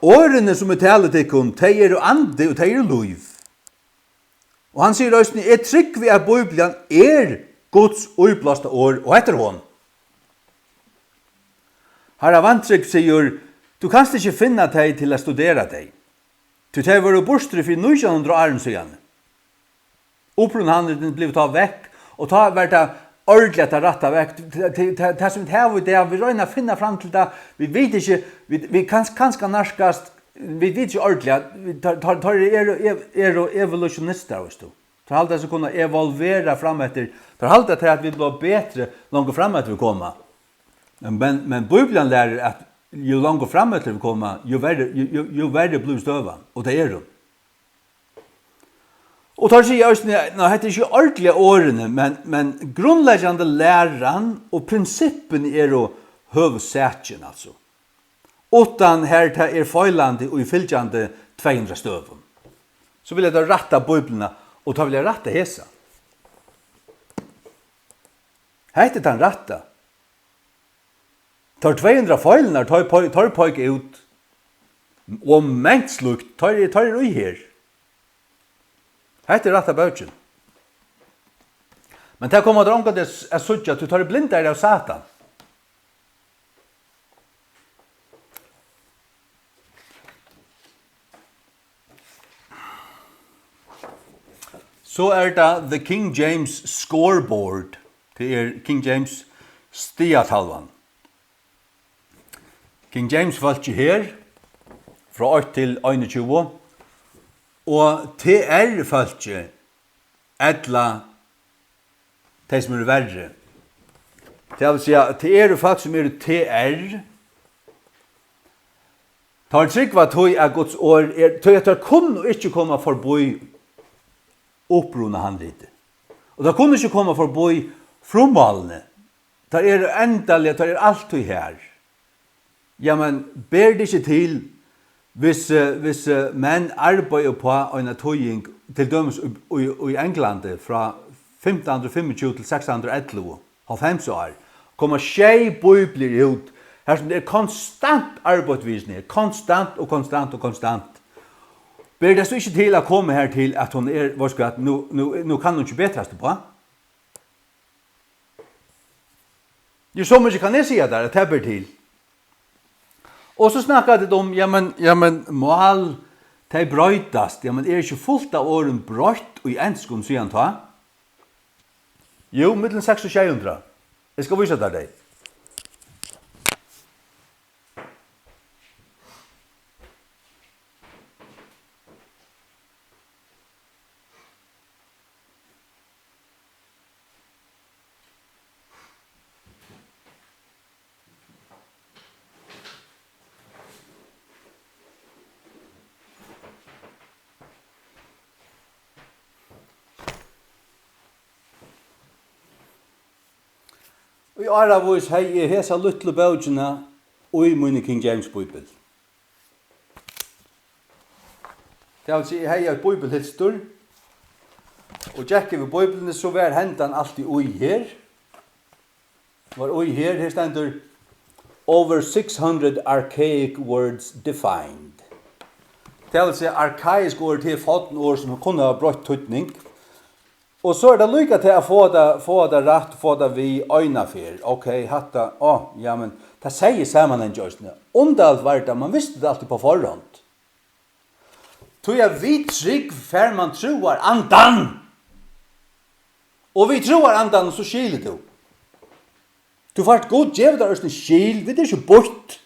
Orðini, sum eg tali tykkum, tey eru andi og tey eru lív. Og hann sigur eisini: Eg trúgvi, at Bíblian er Guds íblásta orð, og hetta er hon. Harra Weintrich sigur: Tú kanst ikki finna tey til at studera tey, tí tey vóru burtur fyri nítjan hundrað árum síðani. Upprunahandritin blivu tá vekk, og tá var tað ordiliga at rætta vekk. Tað, tað, tað, tað sum vit hava í dag, vit royna at finna fram til tað, vit vita ikki, vit, vit kans-, kanska nærkast, vit vita ikki ordiliga, vit, teir, teir, teir eru, eru evolusjonistar, veist tú. Teir halda seg kunna evolvera fram eftir, teir halda tað, at vit blíva betri longur fram eftir vit koma. Men, men Bíblian lærir, at jú longur fram eftir vit koma, jú verri, jú, jú, jú verri blívur støðan, og tað er hon. Og teir siga eisini, nei, hetta er ikki ordiliga orðini, men, men grundleggjandi læran og prinsippini eru høvuðssakin, altso. Uttan har tað er feilandi í fylgjandi tvey hundrað støðum. So vilja teir rætta Bíbliuna, og teir vilja rætta hesa. Hetta er tann rætta. Teir tvey hundrað feilirnar, teir pei-, teir peika út, og mangt slíkt, teir, teir eru í her. Hetta er rætta bókin. Men tað koma teir ongantíð at s-, at síggja, tí teir eru blindar av Satan. So er tað The King James Scoreboard. Tað er King James stigatalvan. King James fólkið her, frá eitt til einogtjúgu, og T R fólkið, ella tey, sum eru verri. Tað vil siga, tað eru fólk, sum eru T R. Teir trúgva tí, at Guds orð er, tí at teir kunnu ikki koma forbí upprunahandritið. Og teir kunnu ikki koma forbí frummálini. Teir eru endaliga, teir eru altíð har. Jamen, ber tað ikki til, hvis, eh, hvis, eh, menn arbeiða uppá eina týðing, til dømis í, í, í Englandi frá fimtan hundrað og fimmogtjúgu til sekstan hundrað og ellivu, hálvfems ár, koma sjey bíblir út, har sum tað er konstant arbeitt við hesum her, konstant og konstant og konstant. Ber tað so ikki til at koma har til, at hon er, veitst tú hvat, nú, nú, nú kann hon ikki betrast uppá? Jú, so mikið kann eg siga tær, at tað ber til. Og so snakka tit um, ja, men, ja, men mál, tey broytast. Ja, men er ikki fult av orðum broytt í enskum síðan tá? Jú, millum seks og sjey hundrað. Eg skal vísa tær tey. Í áravís hevði eg hesa lítlu bókina í míni King James Bíbel. Tað vil siga, eg hevði eitt bíbelhylstur og gekk yvir Bíbliuni, so var hendan altíð í her. Var í her, her stendur: "Over six hundred archaic words defined." Tað vil siga, arkaisk orð, tað er forn orð, sum kunnu hava broytt týdning. Og so er tað líka til at fáa tað, fáa tað rætt, fáa tað við eina ferð. Ok, hatta, á, ja, men tað segði samanhangi eisini. Undarligt var tað, man visti tað altíð på forhånd. Tí at við trúgv fær man trúarandan. Og við trúarandan, so skilir tú. Tú fært, Gud gevur tær eisini skil, vit eru ikki býtt.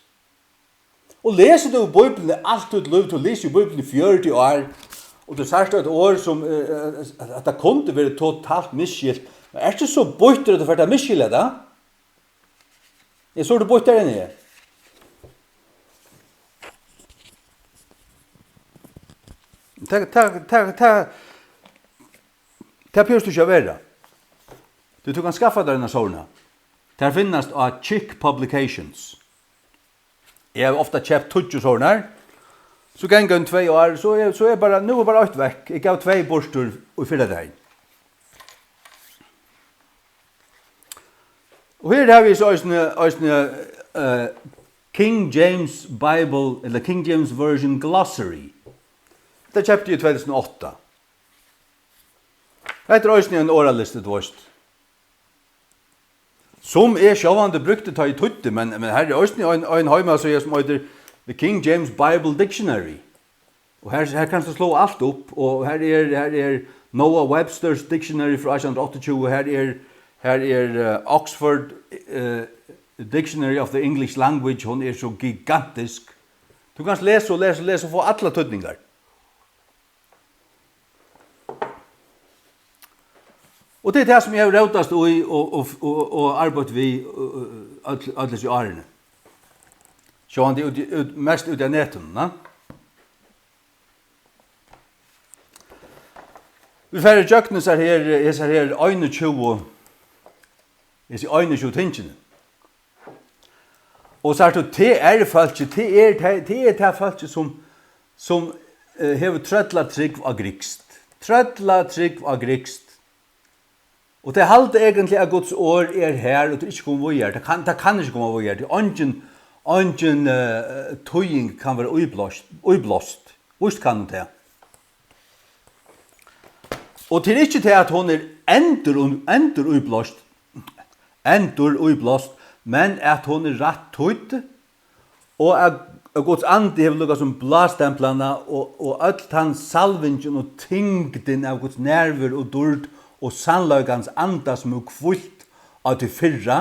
Og lesur tú Bíbliuna alt títt lív, tú lesur Bíbliuna í fjøruti ár, og tú sært eitt orð sum, eh, eh, at tað kundi verið totalt misskilt, men ert tú so býttur at tú fert at misskilja tað? Ja, so ert tú býttari enn eg. Tað, tað, tað, tað, tað behøvist tú ikki at vera. Tú, tú kanst skaffa tær eina sovorðna. Tær finnast á Chick Publications. Eg havi ofta keypt tíggju sovorðnar. So ganga ein tvey ár, so er, so er bara, nú er bara eitt vekk. Eg gav tvey burtur í fyrradagin. Og her havi eg so eisini, eisini, eh, King James Bible, ella King James Version Glossary. Tað keypti eg í tvey túsund og átta. Hetta er eisini ein orðalisti, tú veist, sum eg sjálvandi brúkti, tá eg týddi, men, men her er eisini ein, ein heimasíða, sum eitur The King James Bible Dictionary. Og her, her kanst tú sláa alt upp, og her er, her er Noah Webster's Dictionary frá átjan hundrað og áttaogtjúgu, her er, her er, eh, Oxford, eh, Dictionary of the English Language, hon er so gigantisk. Tú kanst lesa og lesa og lesa og fáa allar týdningar. Og tað er tað, sum eg havi rótast í og, og, og, og arbeitt við, øll, øll hesi árini. Sjálvandi út, út, mest út av netinum, na? Vit fara ígjøgnum hesar her, hesar her einogtjúgu, hesi einogtjúgu tingini. Og sært tú, T R-fólkið, tað er, tað, tað er tað fólkið, sum, sum, eh, hevur trøllatrúgv á grikskt. Trøllatrúgv á grikskt. Og tey halda eigentliga, at Guds orð er har, og tað er ikki komið víðari. Tað kann, tað kann ikki koma víðari. Tað er eingin, eingin, eh, týðing kann vera íblást, íblást. Víst kann hon tað. Og tað er ikki tað, at hon er endur-, enduríblást, enduríblást, men at hon er rætt týdd, og at, at Guds andi hevur líka sum blástemplað hana, og, og øll tann salvingin og tyngdin av Guds nærveru og dýrd og sannleikans anda, sum hevur hvílt á tí fyrra,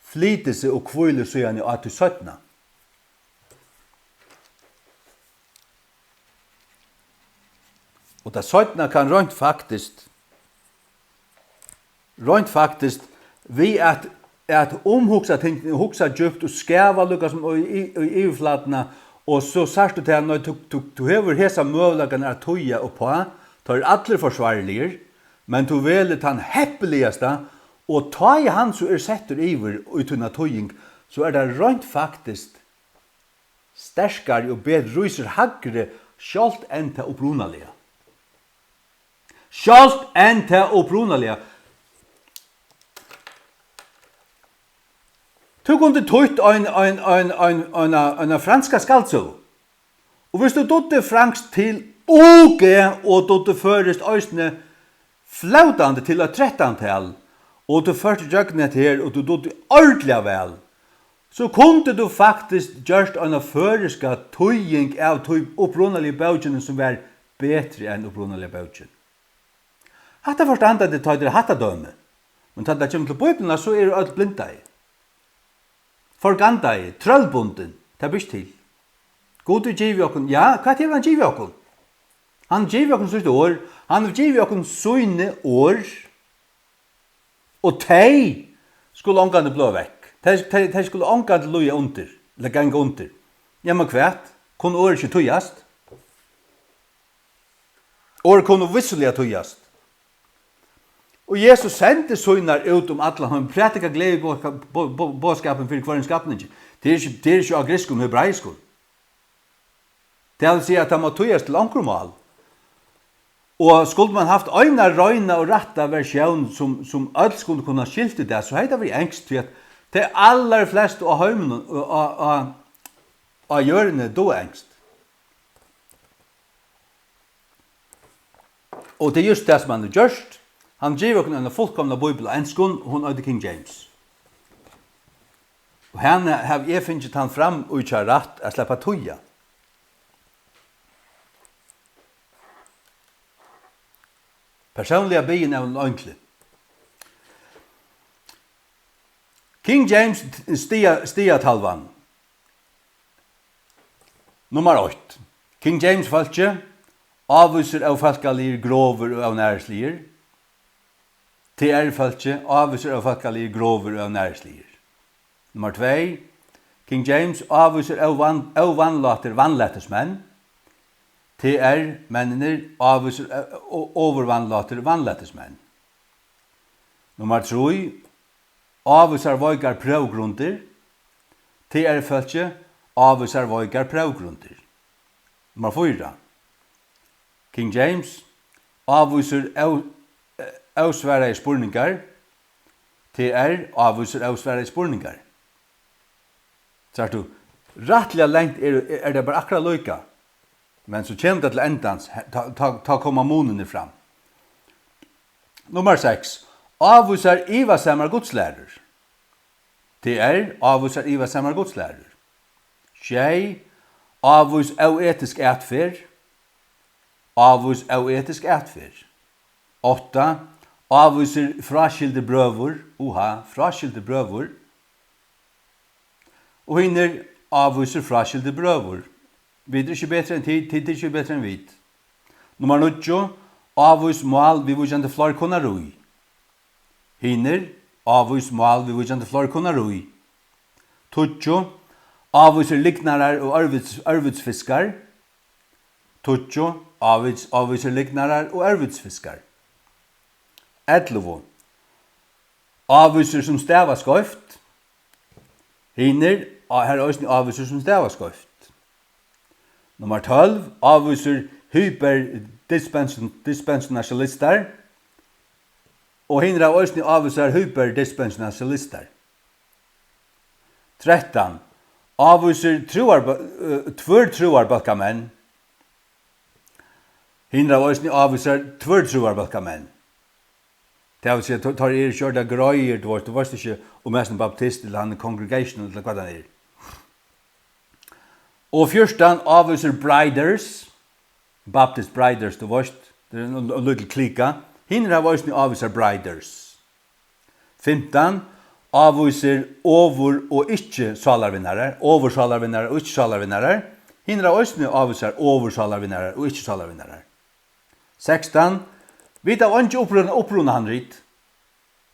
flytur seg og hvílir síðani á tí seinna. Og tað seinna kann reint faktiskt, reint faktiskt, við at, at umhugsa ting, hugsa djúpt og skava líka sum í, í, í yvirflatina, og so sært tú tað, nei, tú, tú, tú hevur hesa møguleikan at týða uppá, teir eru allir forsvarligir, men tú velur tann heppiligasta, og tá ið hann so er settur yvir í tína týðing, so er tað reint faktiskt sterkari og betri, rísur hægri, sjálvt enn tað upprunaliga. Sjálvt enn tað upprunaliga. Tú kundi týtt ein, ein, ein, ein, eina, eina franska skaldsøgu. Og viss tú dugdi franskt til U G og dugdi føroyskt eisini, flótandi til eitt trettantal, og tú fórt ígjøgnum hetta her, og tú dugdi ordiliga væl, so kundi tú faktiskt gjørt eina føroyska týðing av tí upprunaligu bókini, sum var betri enn upprunaliga bókin. Hatta forstanda tey, tá tað er hatta dømi. Men tá tað kemur til Bíbliuna, so eru øll blindaði. Forgandaði, trøllbundin, tað ber ikki til. Gud hevur givið okkum, ja, hvat hevur hann givið okkum? Hann hevur givið okkum sítt orð, hann hevur givið okkum síni orð, og tey skulu ongantíð blíva vekk. Tey, tey, tey skulu ongantíð líða undir, ella ganga undir. Ja, men hvat? Kunnu orð ikki týðast? Orð kunnu vissuliga týðast. Og Jesus sendi sínar út um allan heim, prædika gleðiboðskap-, bo-, bo-, boðskapin fyri hvørjum skapningi. Tað er ikki, tað er ikki á grikskum og hebraiskum. Tað vil siga, at tað má týðast til onkur mál. Og skuldi mann havt eina reina og rætta versjón, sum, sum øll skuldu kunna skilt í dag, so hevði tað verið enskt, tí at tey allarflestu á heiminum, á, á, á jørðini duga enskt. Og tað er júst tað, sum hann hevur gjørt. Hann gevur okkum eina fullkomna bíbel á enskum, og hon eitur King James. Og hana havi eg fingið tann framíhjárætt at sleppa at týða. Persónliga biðin av einum eingli. King James stiga-, stigatalvan. Nummar eitt. King James-fólkið ávísir ófólkaligar, grovir og ónærisligar. T R-fólkið ávísir ófólkaligar, grovir og ónærisligar. Nummar tvey. King James ávísir óvan-, óvanlátir vanlætismenn. T R-menninir ávísir ó-, ó-, ovurvanlátir vanlætismenn. Nummar trý. Ávísar veikar próvgrundir. T R-fólkið ávísar veikar próvgrundir. Nummar fýra. King James ávísir ó-, ósvaraðir spurningar. T R ávísir ósvaraðir spurningar. Sært tú, rættiliga langt er, er tað bara akkurát líka. Men so kemur tað til endans, he-, tá, tá, tá koma munirnir fram. Nummar seks. Ávísar ivasamar gudslærur. T R, ávísar ivasamar gudslærur. Sjey. Ávís óetisk atferð. Ávís óetisk atferð. Átta. Ávísir fráskildir brøður. Uha, fráskildir brøður. Og hinir ávísir fráskildir brøður. Vit eru ikki betri enn tit, tit eru ikki betri enn vit. Nummar níggju. Ávís mál viðvíkjandi fleirkonarí. Hinir, ávís mál viðvíkjandi fleirkonarí. Tíggju. Ávísir lygnarar og ørvits-, ørvitsfiskar. Tíggju. Ávits-, ávísir lygnarar og ørvitsfiskar. Ellivu. Ávísir sum stava skeivt. Hinir, á-, har eru eisini ávísir sum stava skeivt. Nummar tólv, ávísir hyperdispension-, dispensionalistar. Og hinir hava eisini ávísar hyperdispensionalistar. Trettan, ávísir trúarbø-, øh, tvørtrúarbólkamenn. Hinir hava eisini ávísar tvørtrúarbólkamenn. Tað vil siga, teir, teir eru ikki ordiliga greiðir, tú veist, tú veist ikki, um hesin er baptist, ella hann er congregation, ella hvat hann er. Og fjúrtan, ávísir briders, Baptist Briders, tú veist, tað er ein, ein lítil klika. Hinir hava eisini ávísar briders. Fimtan, ávísir ovur- og ikki sálarvinnarar, ovursálarvinnarar og ikki sálarvinnarar. Hinir hava eisini ávísar ovursálarvinnarar og ikki sálarvinnarar. Sekstan, vit hava eingi uppruna, upprunahandrit.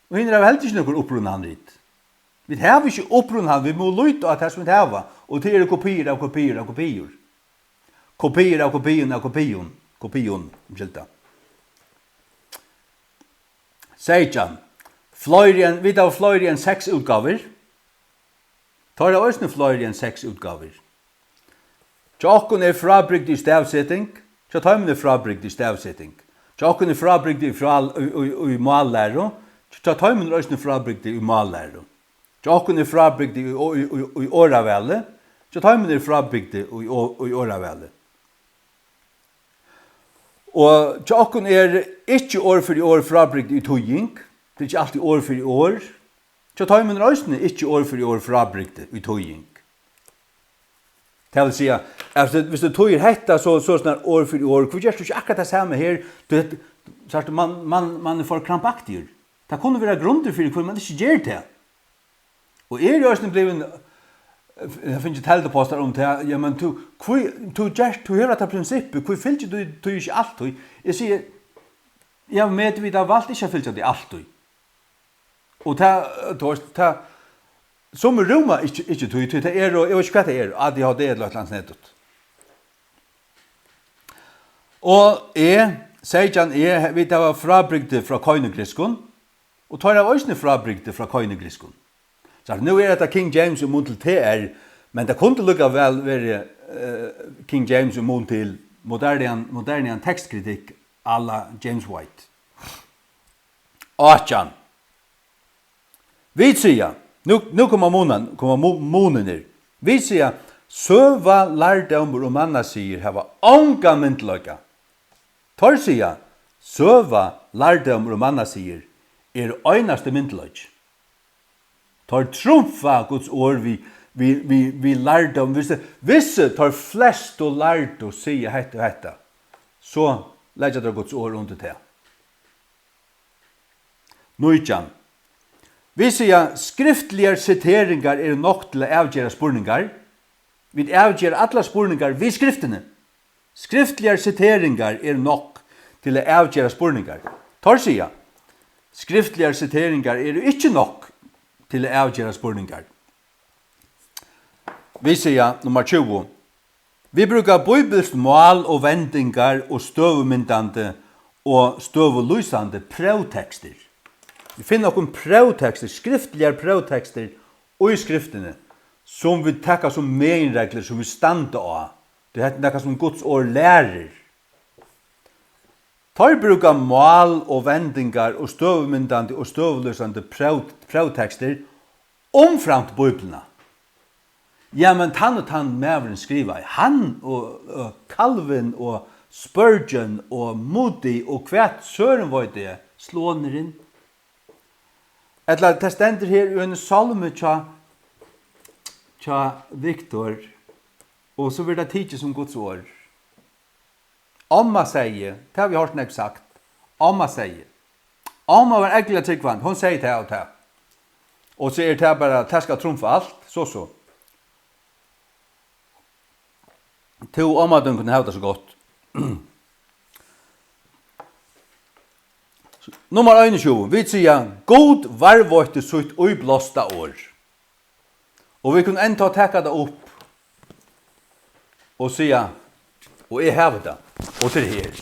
Og hinir hava heldur ikki nøkur upprunahandrit. Vit hava ikki uppruna, vit mugu líta á tað, sum vit hava, og tað eru kopiir av kopiir av kopiir. Kopiir av kopium av kopium, kopium, umskylda. Seytjan. Fleiri enn, vit hava fleiri enn seks útgávur. Teir hava eisini fleiri enn seks útgávur. Hjá okkum er frábrigdi í stavseting, hjá teimum er frábrigdi í stavseting. Hjá okkum er frábrigdi í frá-, í, í, í mállæru, hjá teimum er eisini frábrigdi í mállæru. Hjá okkum er frábrigdi í, í, í, í orðavali, hjá teimum er frábrigdi í, í, í orðavali. Og hjá okkum er ikki orð fyri orð frábrigdi í týðing, tað er ikki altíð orð fyri orð. Hjá teimum er eisini ikki orð fyri orð frábrigdi í týðing. Tað vil siga, at viss tú, viss tú týðir hetta, so, so snar orð fyri orð, hví gert tú ikki akkurát tað sama her? Tú, sært tú, man, man, man er for krampaktigur. Tað kunnu vera grundir fyri, hví man ikki ger tað. Og eg eri eisini blivin, eg havi fingið teldupostar um tað, ja, men tú, hví, tú gert, tú hevur hetta prinsippið, hví fylgir tú, tú ikki altíð? Eg sigi, eg havi medvitað valt ikki at fylgja tí altíð. Og tað, tú veist, tað, summi rúma ikki, ikki tí, tí tað er, og eg veit ikki, hvat tað er, A D H D ella eitt eller annað snedigt. Og E, seytjan E, vit hava frábrigdi frá koinugrikskum, og teir hava eisini frábrigdi frá koinugrikskum. So nú er hetta King James í mun til T R, men tað kundi líka væl verið, eh, King James í mun til modernian, modernian tekstkritikk à la James White. Átjan. Vit siga, nú, nú koma munan-, koma mu-, munirnir. Vit siga, søga, lærdómur og mannasiðir hava ongan myndugleika. Teir siga, søga, lærdómur og mannasiðir eru einasti myndugleiki. Teir trumfa Guds orð við, við, við, við lærdóm. Viss, viss teir flestu lærdu siga hetta og hetta, so leggja teir Guds orð undir tað. Nítjan. Vit siga, skriftligar siteringar eru nokk til at avgera spurningar. Vit avgera allar spurningar við skriftini. Skriftligar siteringar eru nokk til at avgera spurningar. Teir siga, skriftligar siteringar eru ikki nokk til at avgera spurningar. Vit siga, nummar tjúgu, vit brúka bíbilskt mál og vendingar og støðumyndandi og støðulýsandi próvtekstir. Vit finna okkum próvtekstir, skriftligar próvtekstir í skriftini, sum vit taka sum meginreglur, sum vit standa á. Tí hetta er nakað, sum Guds orð lærir. Teir brúka mál og vendingar og støðumyndandi og støðulýsandi próv-, próvtekstir umframt Bíbliuna. Ja, men tann og tann maðurin skrivaði, hann og, og Calvin og Spurgeon og Moody og hvat søren veit eg, slonurin. Ella tað stendur her í ein sálmi hjá, hjá Viktor, og so verður tað tikið sum Guds orð. Omma segði, tað havi eg hoyrt nógv sagt. Omma segði. Omma var ógvuliga trúgvandi, hon segði tað og tað. Og so er tað bara, tað skal trumfa alt, so, so. Tú, omma tín, kunnu hava tað so gott. Nummar einogtjúgu, vit siga, Gud varðveitti sítt íblásta orð. Og vit kunnu enntá taka tað upp og siga, og eg havi tað, og tað er her.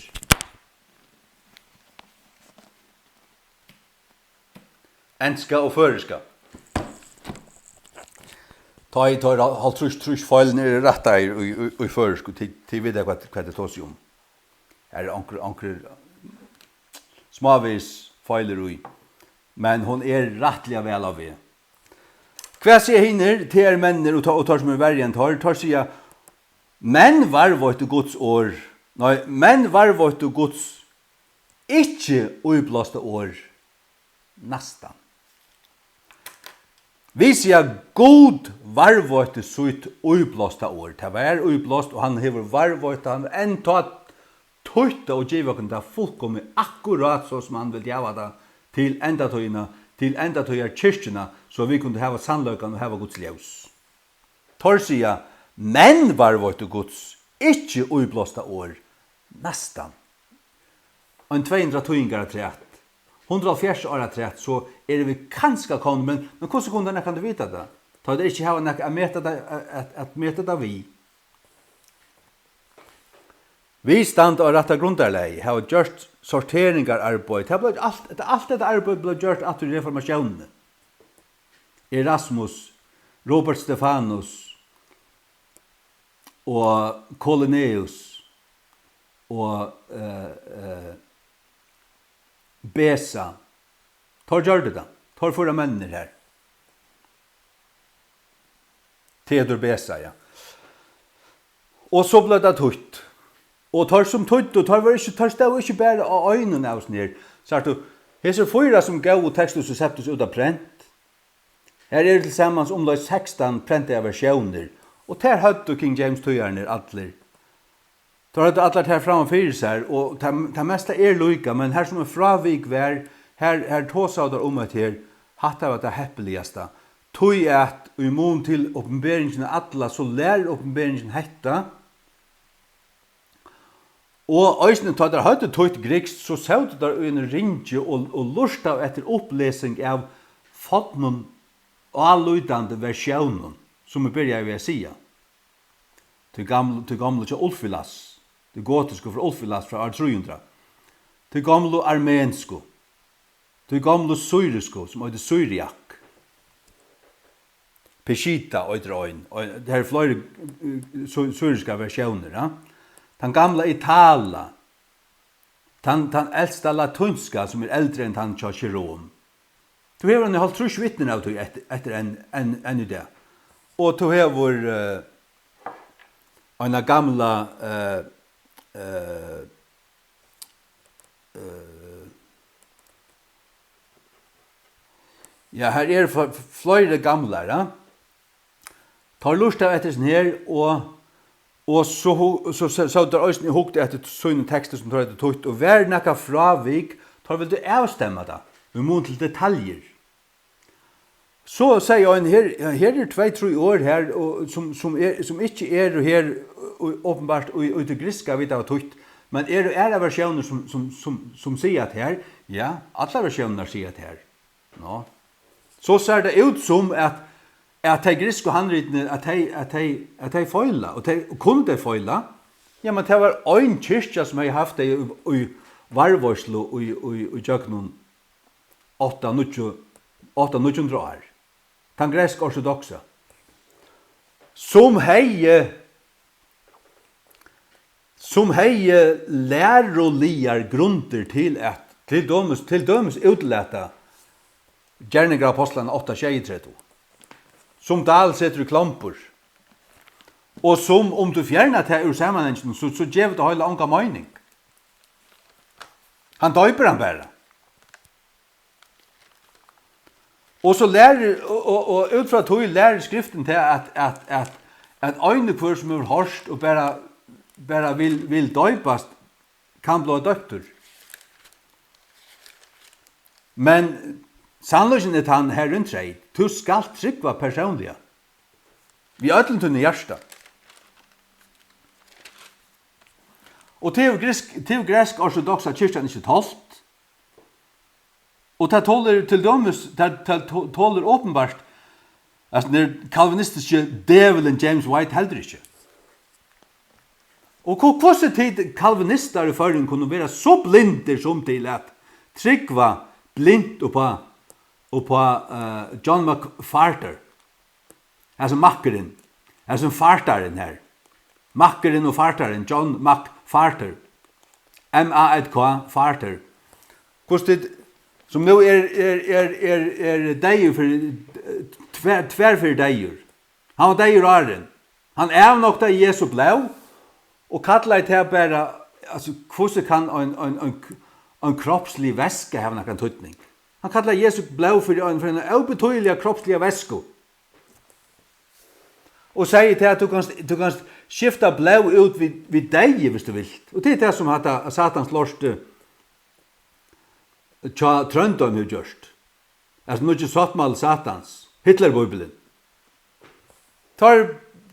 Enska og føroyska. Tá ið teir hálvtrýss, trýss feilirnir eru rættaðir í, í, í føroysku, tit, tit vita, hvat, hvat eg tosi um. Har eru onkrir, onkrir smávegis feilir í, men hon er rættiliga væl á veg. Hvat siga hinir, T R menninir og, og teir, sum eru verri enn teir? Teir siga, men varðveittu Guds orð, nei, men varðveittu Guds ikki íblásta orð, næstan. Vit siga, Gud varðveitti sítt íblásta orð. Tað var íblást, og hann hevur varðveitt, hann enntá týtt og givið okkum tað fullkomið, akkurát so sum hann vildi hava tað til endatíðina, til endatíðar kirkjuna, so vit kundu hava sannleikan og hava Guds ljós. Teir siga, men varðveittu Guds ikki íblásta orð, næstan. Ein tvey hundrað týðingar afturat, hundrað og hálvfjerðs ár afturat, so eru vit kanska komnir, men, men hvussu kunnu teir nakrantíð vita tað? Tá teir ikki hava nakað at meta tað, at, at, at meta tað við. Vit standa á rætta grundarlagi, hava gjørt sorteringararbeiði. Tað bleiv alt, hetta, alt hetta arbeiðið bleiv gjørt aftur í reformatiónini. Erasmus, Robert Stefanus og Kolinæus og, eh, eh, Beza. Teir gjørdu tað. Teir fýra menninir har. Theodor Beza, ja. Og so bleiv tað týtt. Og teir sum týddu, teir vóru ikki, teir stóðu ikki bara á einum av hesum her. Sært tú, hesir fýra sum góvu Textus Receptus út á prent, har eru til samans umleið sekstan prentaðar versjónir, og tær høvdu King James týðararnir allir. Teir høvdu allar tær framman fyri sær, og tað, tað mesta er líka, men har sum eitt frávik var, har, har tosaðu teir um hetta her, hatta var tað heppiligasta. Tí at í mun til opinberingina alla, so lærir opinberingin hetta, og eisini tá teir høvdu týtt grikskt, so sótu teir í einum ringi og, og lurtaðu eftir upplesing av fornum álítandi versjónum, sum eg byrjaði við at siga. Tí gamlu, tí gomlu hjá Ulfilas, tí gotisku frá Ulfilas frá ár trý hundrað, tí gomlu armensku, tí gomlu sýrisku, sum eitur syriak. Peshitta eitur ein, og har eru fleiri, eh, sy-, syriskar versjónir, ja. Tann gamla Itala, tann, tann elsta latínska, sum er eldri enn tann hjá Jerome. Tú hevur eini hálvtrýss vitnir av tí eftir, eftir enn, enn, enn í dag. Og tú hevur, eh, eina gamla, eh, eh, eh, ja, har eru fl-, fleiri gamlar, ja. Teir lurtaðu eftir hesum her, og, og so hu-, so, so, so teir eisini hugdu eftir sínum teksti, sum teir høvdu týtt, og var nakað frávik, teir vildu avstemma tað, í mun til detaljur. So segði ein, her, her eru tvey, trý orð her, og, sum, sum er, sum ikki eru her, og, opinbart, í, í tí grikska, vit hava týtt, men eru aðrar versjónir, sum, sum, sum, sum siga at her, ja, allar versjónirnar siga at her. Nå. So sær tað út sum at, at tey griksku handritini, at tey, at tey, at tey feila, og tey, og kunnu tey feila? Ja, men tað var ein kirkja, sum hevði havt tey í, í varðveitslu í, í, í gjøgnum átta, níggju, átta, níggju hundrað ár. Tann griksk-ortodoksa, sum hevði, sum hevði læruligar grundir til at, til dømis, til dømis útlata Gerningar Ápostlanna átta sjeyogtretivu, sum Dahl setur í klombur. Og sum um tú fjernar tað úr samanhanginum, so, so gevur tað heila onga meining. Hann doypir hann bara. Og so lærir, og, og, og út frá tí lærir skriftin tað, at, at, at, at ein og hvør sum hevur hoyrt og bara, bara vil, vil doypast, kann blíva doyptur. Men sannleikin er tann, Harrin treyt, tú skalt trúgva persónliga, við øllum tínum hjarta. Og tað hevur griksk-, tað hevur griksk-ortodoksa kirkjan ikki tolt. Og tað tolir til dømis, tað, tað to-, tolir openbart, altso, den kalvinistiski djevulin James White heldur ikki. Og hvo-, hvussu tit kalvinistar í Føroyum kunnu vera so blindir sum til at trúgva blint uppá, uppá, eh, John McFarter? Hasin makkurin, hasin fartarin her. Makkurin og fartarin, John McFarter. M A K, Farter. Hvussu tit, sum nú er, er, er, er, er deyður fyri, eh, tvær, tvær ferðir deyður. Hann var deyður áðrenn. Hann avnoktaði Jesu blóð og kallaði tað bara, altso, hvussu kann ein, ein, ein, ein kropslig væska hava nakran týdning? Hann kallaði Jesu blóð fyri ein, fyri eina óbetýðiliga kropsliga væsku. Og segði tað, at tú kanst, tú kanst skifta blóð út við, við deyði, viss tú vilt. Og tað er tað, sum hatta Satans lorti hjá Tróndeim hevur gjørt. Altso, nýggi sáttmáli Satans, Hitlerbíbilin. Teir,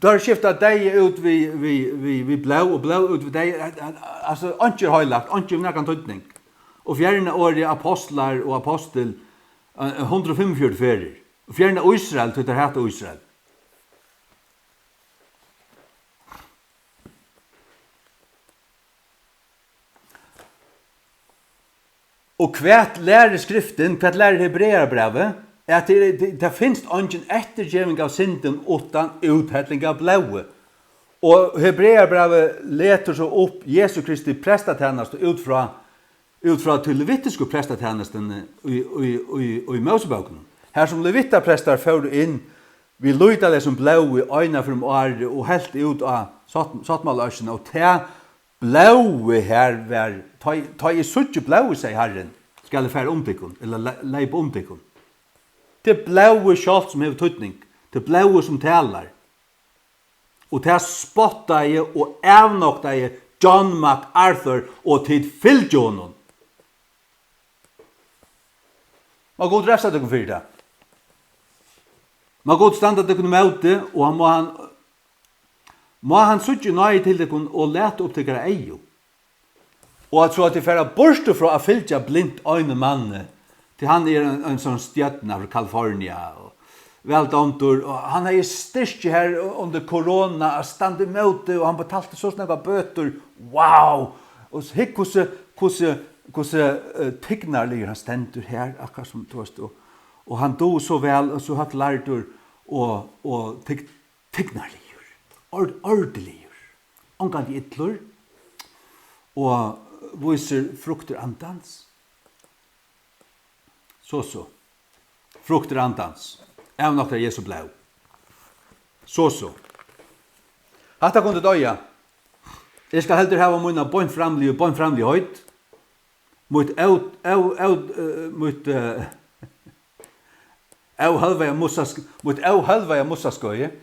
teir skifta deyða út við, við, við, við blóð og blóð út við deyða. Altso, einki er heilagt, einki hevur nakran týdning. Og fjerna orðið apostlar og apostil, eh, hundrað og fimmogfjøruti ferðir. Og fjerna Ísrael, tí teir hata Ísrael. Og hvat lærir Skriftin, hvat lærir Hebrearabrævið? At tað, tað, tað finst eingin eftirgeving av syndum uttan úthelling av blóði. Og Hebrearabrævið letur so upp Jesu Kristi prestatænastu út frá, út frá tí levitisku prestatænastuni í, í, í, í Mósebókunum. Har sum levitaprestar fóru inn við lýtaleysum blóði eina ferð um árið og helt út á sátt-, sáttmálaørkina, og tað blóðið har var, tá, tá eg síggi blóðið, segði Harrin, skal eg fara um tykkum, ella le-, leypa um tykkum. Tað er blóðið sjálvt, sum hevur týdning. Tað er blóðið, sum talar. Og tað spottaði og avnoktaði John MacArthur, og tit fylgdu honum. Má Gud revsa tykkum fyri tað. Má Gud standa tykkum ímóti, og hann má hann, má hann síggja í náði til tykkum og lata upp tykkara eygu. Og at so at tit fara burtur frá at fylgja blint einum manni, tí hann er ein, ein sånn stjørna frá California, og væl dámdur, og hann hevði styrki her undir korona at standa ímóti, og hann betalti so nógvar bøtur. Wow! Og s-, hygg hvussu, hvussu, hvussu, eh, tignarligur hann stendur her, akkurát sum, tú veist, og, og hann dugir so væl, og so høgt lærdur, og, og tig-, tignarligur, ord-, ordiligur, ongantíð illur, og vísir fruktir andans. So, so. Fruktir andans. Avnoktar Jesu blóð. So, so. Hatta kundi doyða. Eg skal heldur hava mína beint framligu, beint framligheit. Mítt ó-, ó-, ó-, eh, mítt, eh, óhølvaða mussask-, mítt óhølvaða mussaskøði.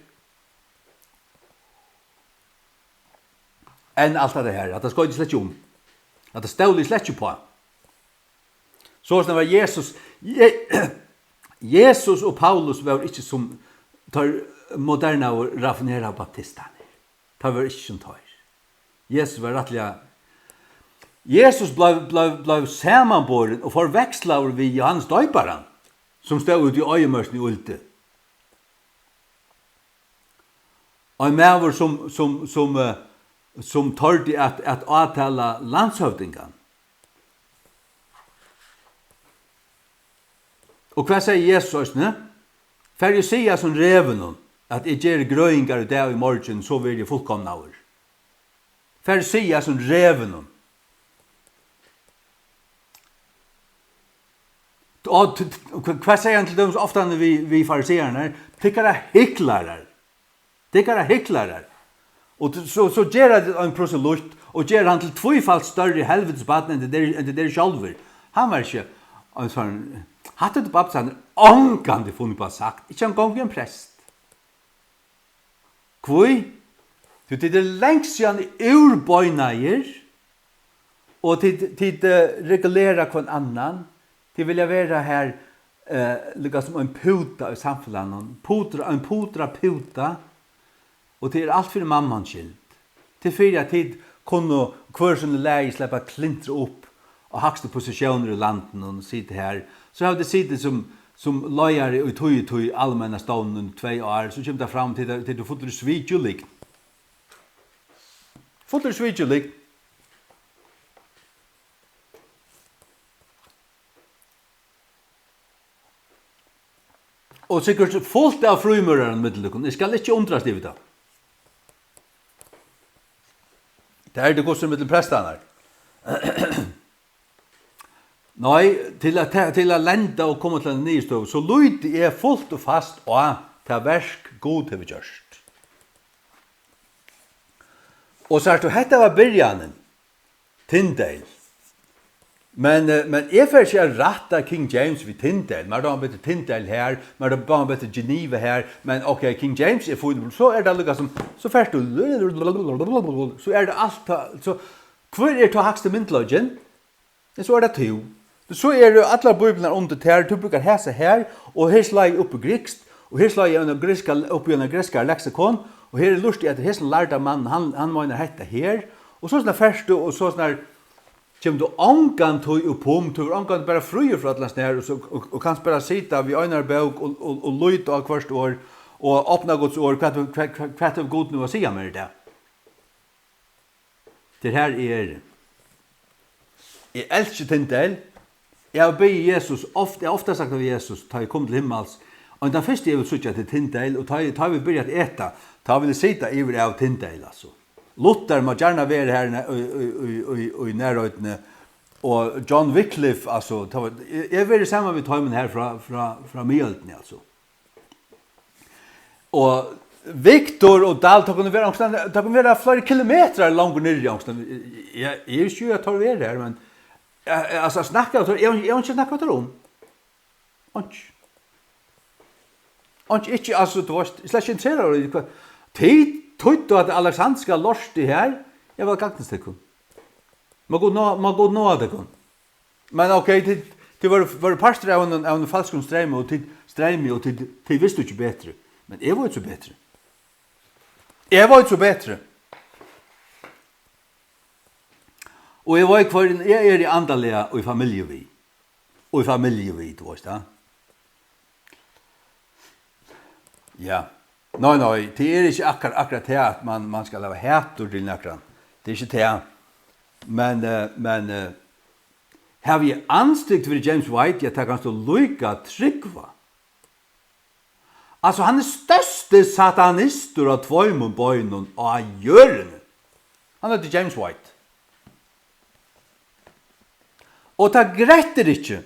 Enn alt hatta her, hatta skoyt eg slett ikki um. Hatta stóli eg slett ikki uppá. Soleiðis var Jesus, Je-, Jesus og Paulus vóru ikki sum teir modernaðu, raffineraðu baptistarnir. Teir vóru ikki sum teir. Jesus var rættiliga, Jesus bleiv, bleiv, bleiv samanborin og forvekslaður við Jóhannes Doyparan, sum stóð úti í oyðimørkini og ýldi. Ein maður, sum, sum, sum, eh, sum tordi at, at átala landshøvdingan. Og hvat segði Jesus eisini? Far og sig hasum revinum, at eg geri grøðingar í dag og í morgin, so verði eg fullkomnaður. Far og sig hasum revinum. Og t-, t-, hva, hvat segði hann til dømis ofta við, við fariseararnar? Tykkara hyklarar. Tykkara hyklarar. Og t-, so, so gera tit ein proselytt og gera hann til tvífalt størri helvitisbarn enn tit eru, enn tit eru sjálvir. Hann var ikki ein sånn, hatta er babsan, ongantíð funnið upp á sagt, ikki eingong við ein prest. Hví? Tí tit eru langt síðan úrbeinaðir, og tit, tit, eh, regulera hvønn annan. Tit vilja vera her, eh, líka sum ein púta í samfelagnum. Pudra, ein pudra púta. Og tað er alt fyri mammans skyld. Tað er fyri, at tit kunnu hvør síni lagi sleppa at klintra upp á hægstu positiónir í landinum og sita her. So hava tit sitið sum, sum leiðari í tí og tí almenna stovninum í tvey ár, so kemur tað fram, tit, tit eru fullir í svikjulygn. Fullir í svikjulygn. Og sikkurt fult av frímúrarum millum tykkum. Eg skal ikki undrast yvir tað. Tað er tað, hvussu millum prestarnar. Nei, til at ta-, til at lenda og koma til eina niðurstøðu, so líti eg fult og fast á tað verk, Gud hevur gjørt. Og sært tú, hetta var byrjanin. Tyndale. Men, eh, men eg fari ikki at rætta King James við Tyndale. Mær dámar betur Tyndale her, mær dámar betur Geneva her, men ok, King James er fín, so er tað líka sum, so fert tú, so er tað alt, tá-, so hvør er tá hægsti myndugleikin? Men so er tað tú. So eru allar bíblarnar undir tær, tú brúkar hesa her, og her slái eg upp í grikskt, og her slái eg eina grikska, upp í eina grikskari leksikon, og her er lurtað eftir hesum lærda mann, hann, hann meinar hetta her, og so soleiðis fert tú, og so soleiðis kemur tú ongantíð upp um, tú verður ongantíð bara fríur frá allan snar, og, so, og, og kanst bara sita við einari bók og, og, og líta á hvørt orð, og opna Guds orð, hvat, hvat, hvat, hvat hevur Gud nú at siga mær í dag? Tað er her eg eri. Eg elski Tyndale. Eg havi biðið Jesus, oft, eg havi ofta sagt við Jesus, tá eg kom til himmals, og tann fyrsti eg vil síggja, tað er Tyndale, og tá eg, tá vit byrja at eta, tá vil eg sita yvir av Tyndale, altso. Luther má gjarna vera her í, í, í, í, í nærleikuni, og John Wycliffe, altso, tá var, eg, eg verið saman við teimum her frá, frá, frá miðøldini, altso. Og Victor og Dahl, tað kunnu vera onkustaðni, tað kunnu vera fleiri kilometrar longur niðri onkustaðni. Eg, eg, eg eri ikki, at teir eru her, men, eh, eh, altso, at snakka, eg, eg, eg havi ikki snakkað við teir um. Einki. Einki, ikki, altso, tú veitst, eg eri slett ikki interesseraður í hvat. Tit týddu at Alexandriska lortið her, eg var gagnist tykkum. Má Gud náða, má Gud náða tykkum. Men ok, tit, tit vóru, vóru partur av einum, av einum falskum streymi, og tit, streymi, og tit, tit vistu ikki betri. Men eg veit so betri. Eg veit so betri. Og eg veit, hvørjum eg eri andaliga í familju við. Og í familju við, tú veitst tað. Ja. Nei, nei, tað er ikki akkur-, akkurát tað, at man, man skal hava hatur til nakran. Tað er ikki tað. Men, eh, men, eh, havi eg andstygd fyri James White, ja, tað kanst tú líka trúgva. Altso, hann er størsti satanistur á tveimum beinum á jørðini. Hann eitur James White. Og tað grettir ikki,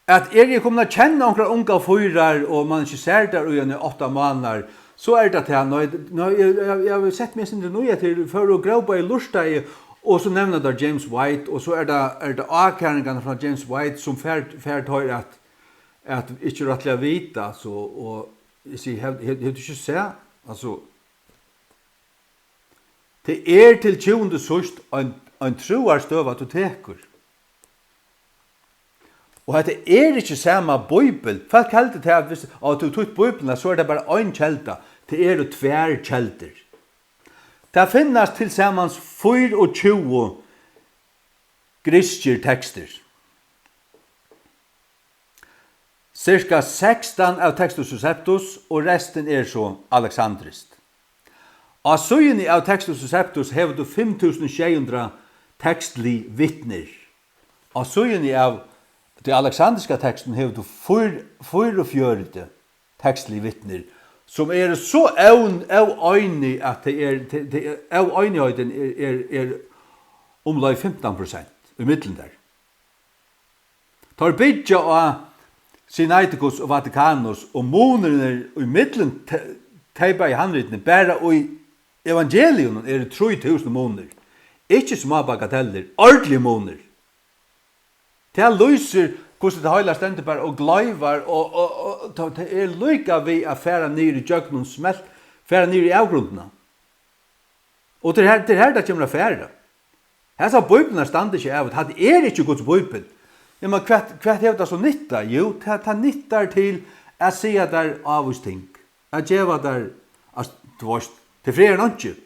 at eg eri komin at kenna onkrar ungar fýrar, og man ikki sær tær í eini átta mánaðar, so er tað tað, nei, nei, eg, eg, eg havi sett meg eitt sindur nýtt til, fór og grópaði, lurtaði, og so nevna teir James White, og so er tað, er tað ákaringarnar frá James White, sum fær, fær teir at, at ikki rættiliga vita, altso, og eg sigi, "Hevur, hevur, hevur tú ikki sæð?" Altso, tað er til tjúgundu síðst ein, ein trúarstøða, tú tekur. Og hetta er ikki sama Bíbel. Fólk heldur tað, at viss, at tú týtt Bíbliuna, so er tað bara ein kelda. Tað eru tvær keldur. Tað finnast tilsamans fýraogtjúgu grikskir tekstir. Circa sekstan av Textus Receptus, og restin er so aleksandriskt. Á síðuni av Textus Receptus hevur tú fimm túsund sjey hundrað tekstlig vitnir. Á síðuni av tí aleksandriska tekstinum hevur tú fýr-, fýraogfjøruti tekstlig vitnir, sum eru so ón-, óeinig, at tað er, tað, tað er, óeinighetin er, er, er umleið fimtan prosent í millum tær. Teir byggja á Sinaiticus og Vaticanus, og munurin er í millum te-, tey bæði handritini bara í Evangeliunum eru trý túsund munir. Ikki smá bagatellir, ordiliga munir. Tað lýsir, hvussu tað heila stendur bara og gleivar og, og, og, og tað, tað er líka við at fara niður ígjøgnum smelt, fara niður í avgrundina. Og tað er her, tað er her, tað kemur at fara. Hasar bíbliurnar standa ikki av, hatta er ikki Guds bíbel. Ja, men hvat, hvat hevur tað so nytta? Jú, tað, tað nyttar til at siga tær ávís ting, at geva tær, at, tú veist, tað fregar einki.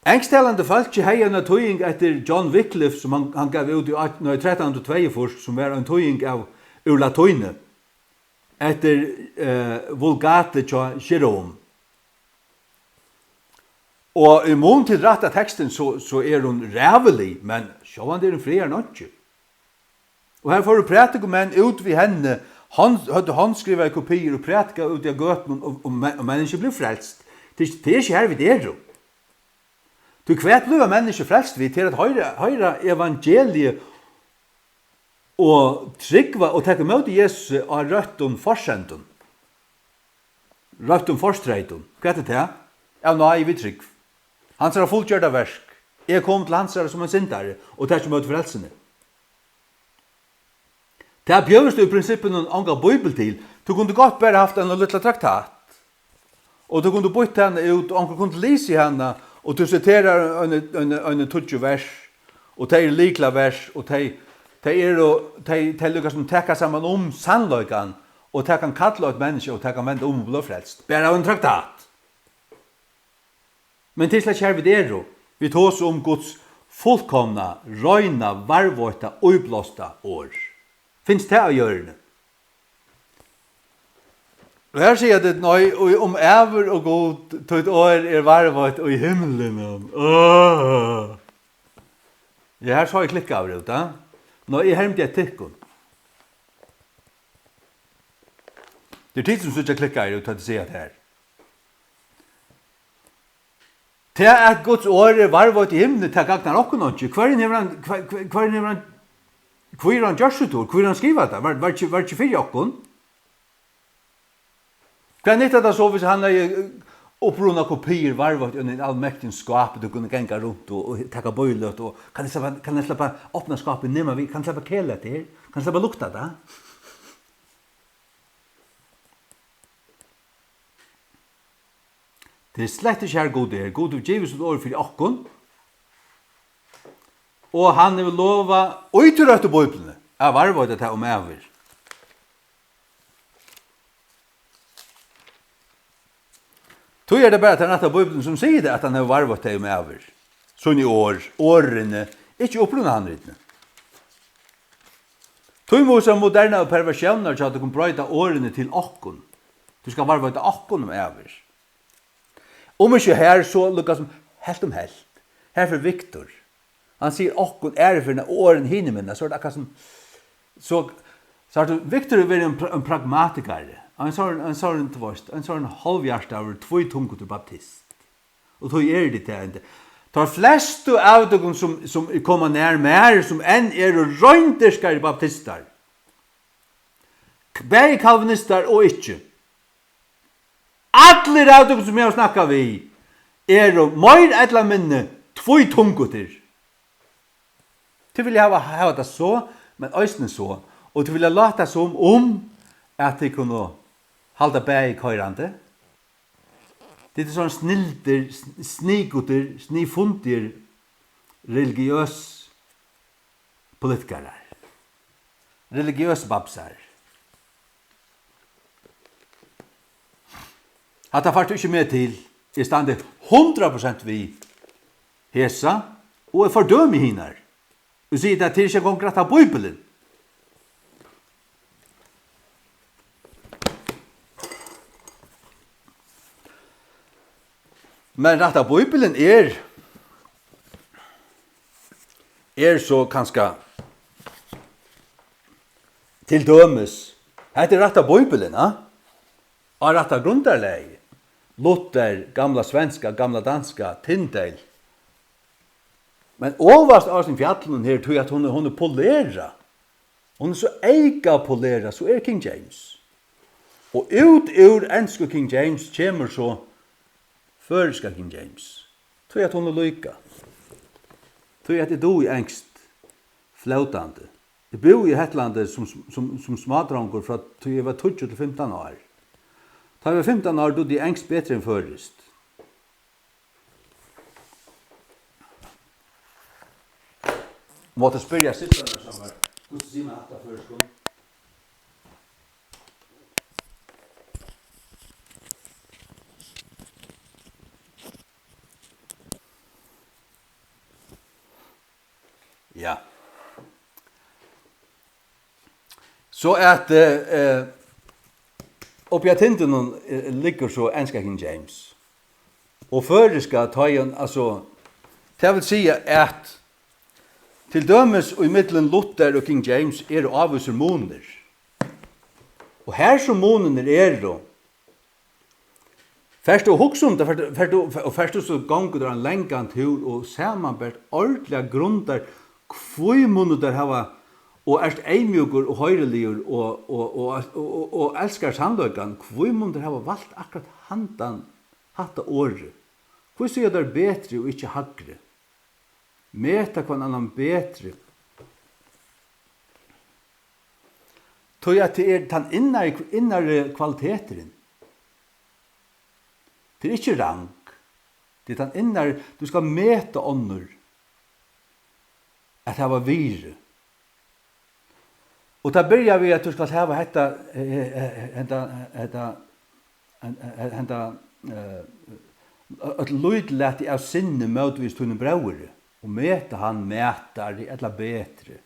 Ensktalandi fólkið hevði eina týðing eftir John Wycliffe, sum hann, hann gav út í át-, nei, trettan hundrað og tveyogfýrs, sum var ein týðing av, úr latíni, eftir, eh, Vulgate hjá Jerome. Og í mun til rætta tekstin, so, so er hon ræðulig, men sjálvandi er hon frægari enn einki. Og har fóru prædikumenn út við henni, hond-, høvdu handskrivaðar kopiir og prædikaðu úti á gøtunum, og, og men-, og menniskju blivu frelst. Tað er, tað er ikki har, vit eru. Tí hvat blíva menniskju frelst við? Tað er at hoyra, hoyra evangeliið og trúgva og taka ímóti Jesusi á røttum forsendum, røttum fortreytum. Hvat er tað? Av náði við trúgv. Hansara fullgjørda verk. Eg kom til hansara sum ein syndari og taki ímóti frelsuni. Tað bjóðast í prinsippinum onga bíbel til. Tú kundi gott bara havt eina lítla traktat. Og tú kundi býtt hana út, og onkur kundi lisið hana, og tú siterar eini, eini, eini tíggju vers, og tey eru lyklavers, og tey, tey eru, tey, tey líka sum taka saman um sannleikan, og tað kann kalla eitt menniskja, og tað kann venda um og blíva frelst. Bara av ein traktat. Men tað er slett ikki har, vit eru. Vit tosa um Guds fullkomna, reina, varðveitta, íblásta orð. Finst tað á jørðini? Og her siga tit, nei, og um ævir og Gud, títt orð er varðveitt í himlinum. Åh. Ja, her sá eg klikkaður út, ha? Nei, eg hermdi eftir tykkum. Tað er tit, sum síggja klikkaðir út, tá tit siga tað her. Tað, at Guds orð er varðveitt í himli, tað gagnar okkum einki. Hvørjum hevur hann, hva-, hva-, hvørjum hevur hann, hví er hann gjørt so dýr? Hví er hann skrivað tað? Var, var ikki, var ikki fyri okkum? Hvat nyttar tað so, hvis hann hevði, eh, upprunar kopiir varðveitt í einum almektigum skápi, tú kundi ganga runt og, og taka bíløt og, kann eg sleppa, kann eg sleppa opna skápið, nema við, kann eg sleppa kela hetta her? Kann eg sleppa lukta tað? Tað er slett ikki har, Gud er. Gud hevur givið sítt orð fyri okkum, og hann hevur lovað í tí røttu Bíbliuni at varðveita tað um ævir. Tí er tað bara tann rætta Bíblian, sum sigur tað, at hann hevur varðveitt tey um ævir. Síni orð, orðini, ikki upprunahandritini. Tí mugu so modernaðu perversiónirnar hjá tykkum broyta orðini til okkum. Tú skal varðveita okkum um ævir. Um ikki her, so líka sum helt um helt. Her fer Viktor. Hann sigur okkum aðru ferðina, og orðini hini minna, so er tað akkurát sum, so, so er tað, Viktor hevur verið ein pra-, ein pragmatikari, ein sovorðin, ein sovorðin, tú veist, ein sovorðin hálvhjartaður, tvítungaður baptist. Og tí eru tit tað enn. Teir flestu av tykkum, sum, sum koma nær mær, sum enn eru reindýrkaðir baptistar, bæði kalvinistar og ikki, allir av tykkum, sum eg havi snakkað við, eru meir ella minni tvítungaðir. Tit vilja hava, hava tað so, men eisini so. Og tit vilja láta sum um, at tit kunnu halda bæði koyrandi. Tit eru sovorðnir snildir, sn-, snikutir, sniðfundir, religiøs politikarar. Religiøs babsar. Hatta fært tú ikki meg til. Eg standi hundrað prosent við hesa, og eg fordømi hinar. Eg sigi, tað er ikki eingong rætta Bíbelin. Men rætta Bíbelin er, er so kanska, til dømis, hetta er rætta Bíbelin, ha? Á rætta grundarlagi. Luther, gamla svenska, gamla danska, Tyndale. Men ovast á hesum fjallinum her, tí at hon er, hon er polerað. Hon er so eyka polerað, so er King James. Og út úr ensku King James kemur so føroyska King James. Tí at hon er líka. Tí at eg dugi enskt flótandi. Eg búði í Hetlandi sum, sum, sum smádrongur frá tí eg var tíggju til fimtan ár. Tá eg var fimtan ár, dugdi eg enskt betri enn føroyskt. Mátti spyrja systrarnar, sum var, hvussu sigur man hatta á føroyskum? Ja. So at, eh, eh, uppi á tindunum, eh, liggur so enska King James. Og føroyska, tá ið hon, altso, tað vil siga, at til dømis í millum Luther og King James eru ávísir munir. Og har sum munirnir eru, fert tú at hugsa um tað, fert, fert tú, og fert tú so gongur tú ein langan túr og samanbert ordiliga grundar, hví munnu teir hava, og ert eyðmjúkur og hoyriligur og, og, og, og, og, og elskar sannleikan, hví munnu teir hava valt akkurát handan, hatta orðið? Hví siga teir betri og ikki hægri? Meta hvønn annan betri. Tí at tað er tann innari, innari kvaliteturin. Tað er ikki rang. Tað er tann innari, tú skalt meta onnur at hava virði. Og tað byrjar við, at tú skalt hava hetta, eh, eh, henda, hetta, hen-, hen-, henda, eh, eitt lítlæti av sinni mótvegis tínum bróðri, og meta hann mætari ella betri.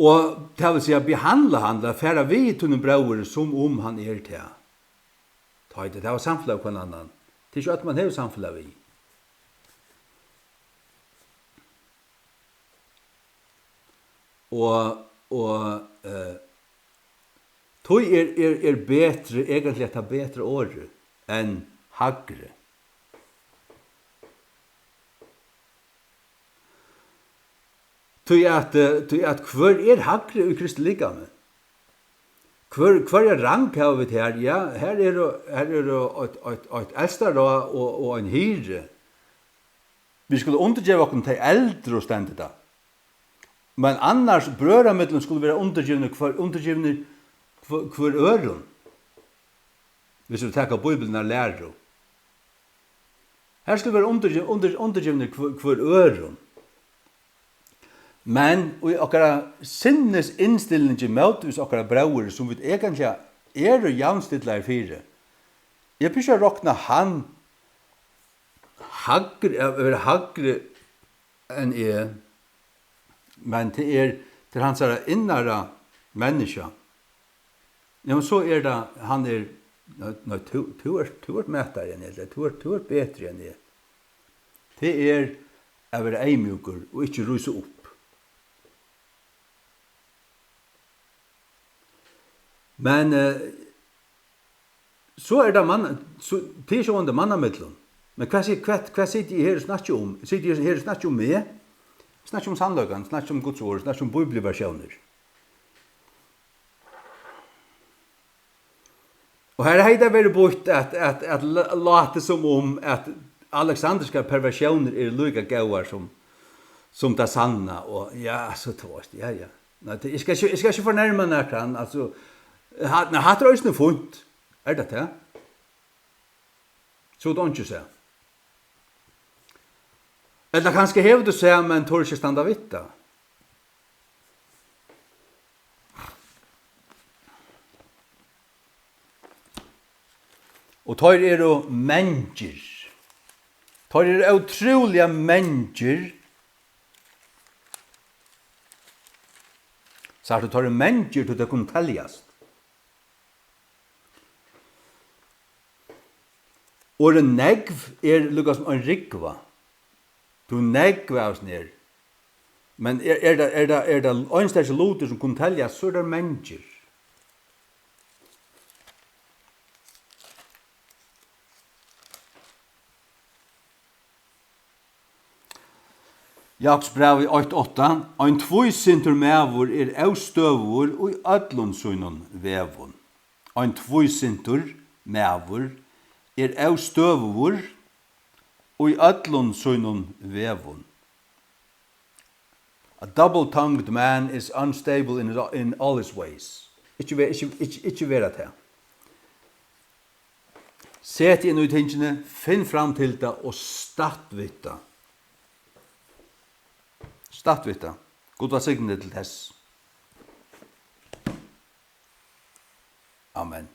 Og tað vil siga, behandla hann, ella fara við tínum bróðri, sum um hann er tað. Tá ið tey hava samfelag við hvønn annan. Tað er ikki øll, man hevur samfelag við. Og, og, eh, tí er, er, er betri, eigentliga tað betra orðið, enn hægri. Tí at, eh, tí at hvør er hægri í Kristi likami? Hvør, hvørja rang hava vit her? Ja, her eru, her eru eitt, eitt, eitt elsta ráð og, og ein hirði. Vit skulu undirgeva okkum tey eldru, stendur tað. Men annars, brøðra millum skulu vera undirgivnir hvør, undirgivnir hvør, hvør øðrum. Viss vit taka Bíbliuna læru. Her skulu vera undirgi-, undir-, undirgivnir hvør, hvør øðrum. Men í okkara sinnis innstillingi mótvegis okkara bróður, sum vit eigentliga eru javnstillar fyri, eg fari ikki at rokna hann hægri, at vera hægri enn eg, men tað er, tað er hansara innara menniskja. Ja, men so er tað, hann er, nei, nei, tú, tú ert, tú ert mætari enn eg, ella tú ert, tú ert betri enn eg. Tað er at vera eyðmjúkur og ikki rísa upp. Men, eh, so er tað mann-, so, tað er sjálvandi manna millum. Men hvat si-, hvat, hvat siti eg her og snakki um? Siti eg her og snakki um meg? Snakki um sannleikan, snakki um Guds orð, snakki um bíbliuversjónir. Og her hevði tað verið býtt at, at, at la-, látið sum um at aleksandriskar perversjónir eru líka góðar sum, sum tað sanna, og ja, so, tú veist, ja, ja. Nei, tað, eg skal ikki, eg skal ikki fornærma nakran, altso, ha-, nei, hatta er eisini fínt. Er tað tað? So hevur tú einki sæð. Ella kanska hevur tú sæð, men torir ikki standa við tað. Og teir eru mangir. Teir eru ótrúliga mangir. Sært tú, teir eru mangir, tí teir kunnu teljast. Orðið nógv er líka sum ein rúgva. Tú, nógv av hesum er. Men er, er tað, er tað, er tað ein sterkur lutur, sum kunnu teljast, so er tað mangir. Jakobsbrævið eitt átta: Ein tvísintur maður er óstøðugur í øllum sínum vegum. Ein tvísintur maður er óstøðugur í øllum sínum vegum. A double-tongued man is unstable in, in all his ways. Ikki ve-, ikki, ikki, ikki vera tað. Set inn í tingini, finn fram til tað og statt við tað. Statt við tað. Gud var signi til tess. Amen.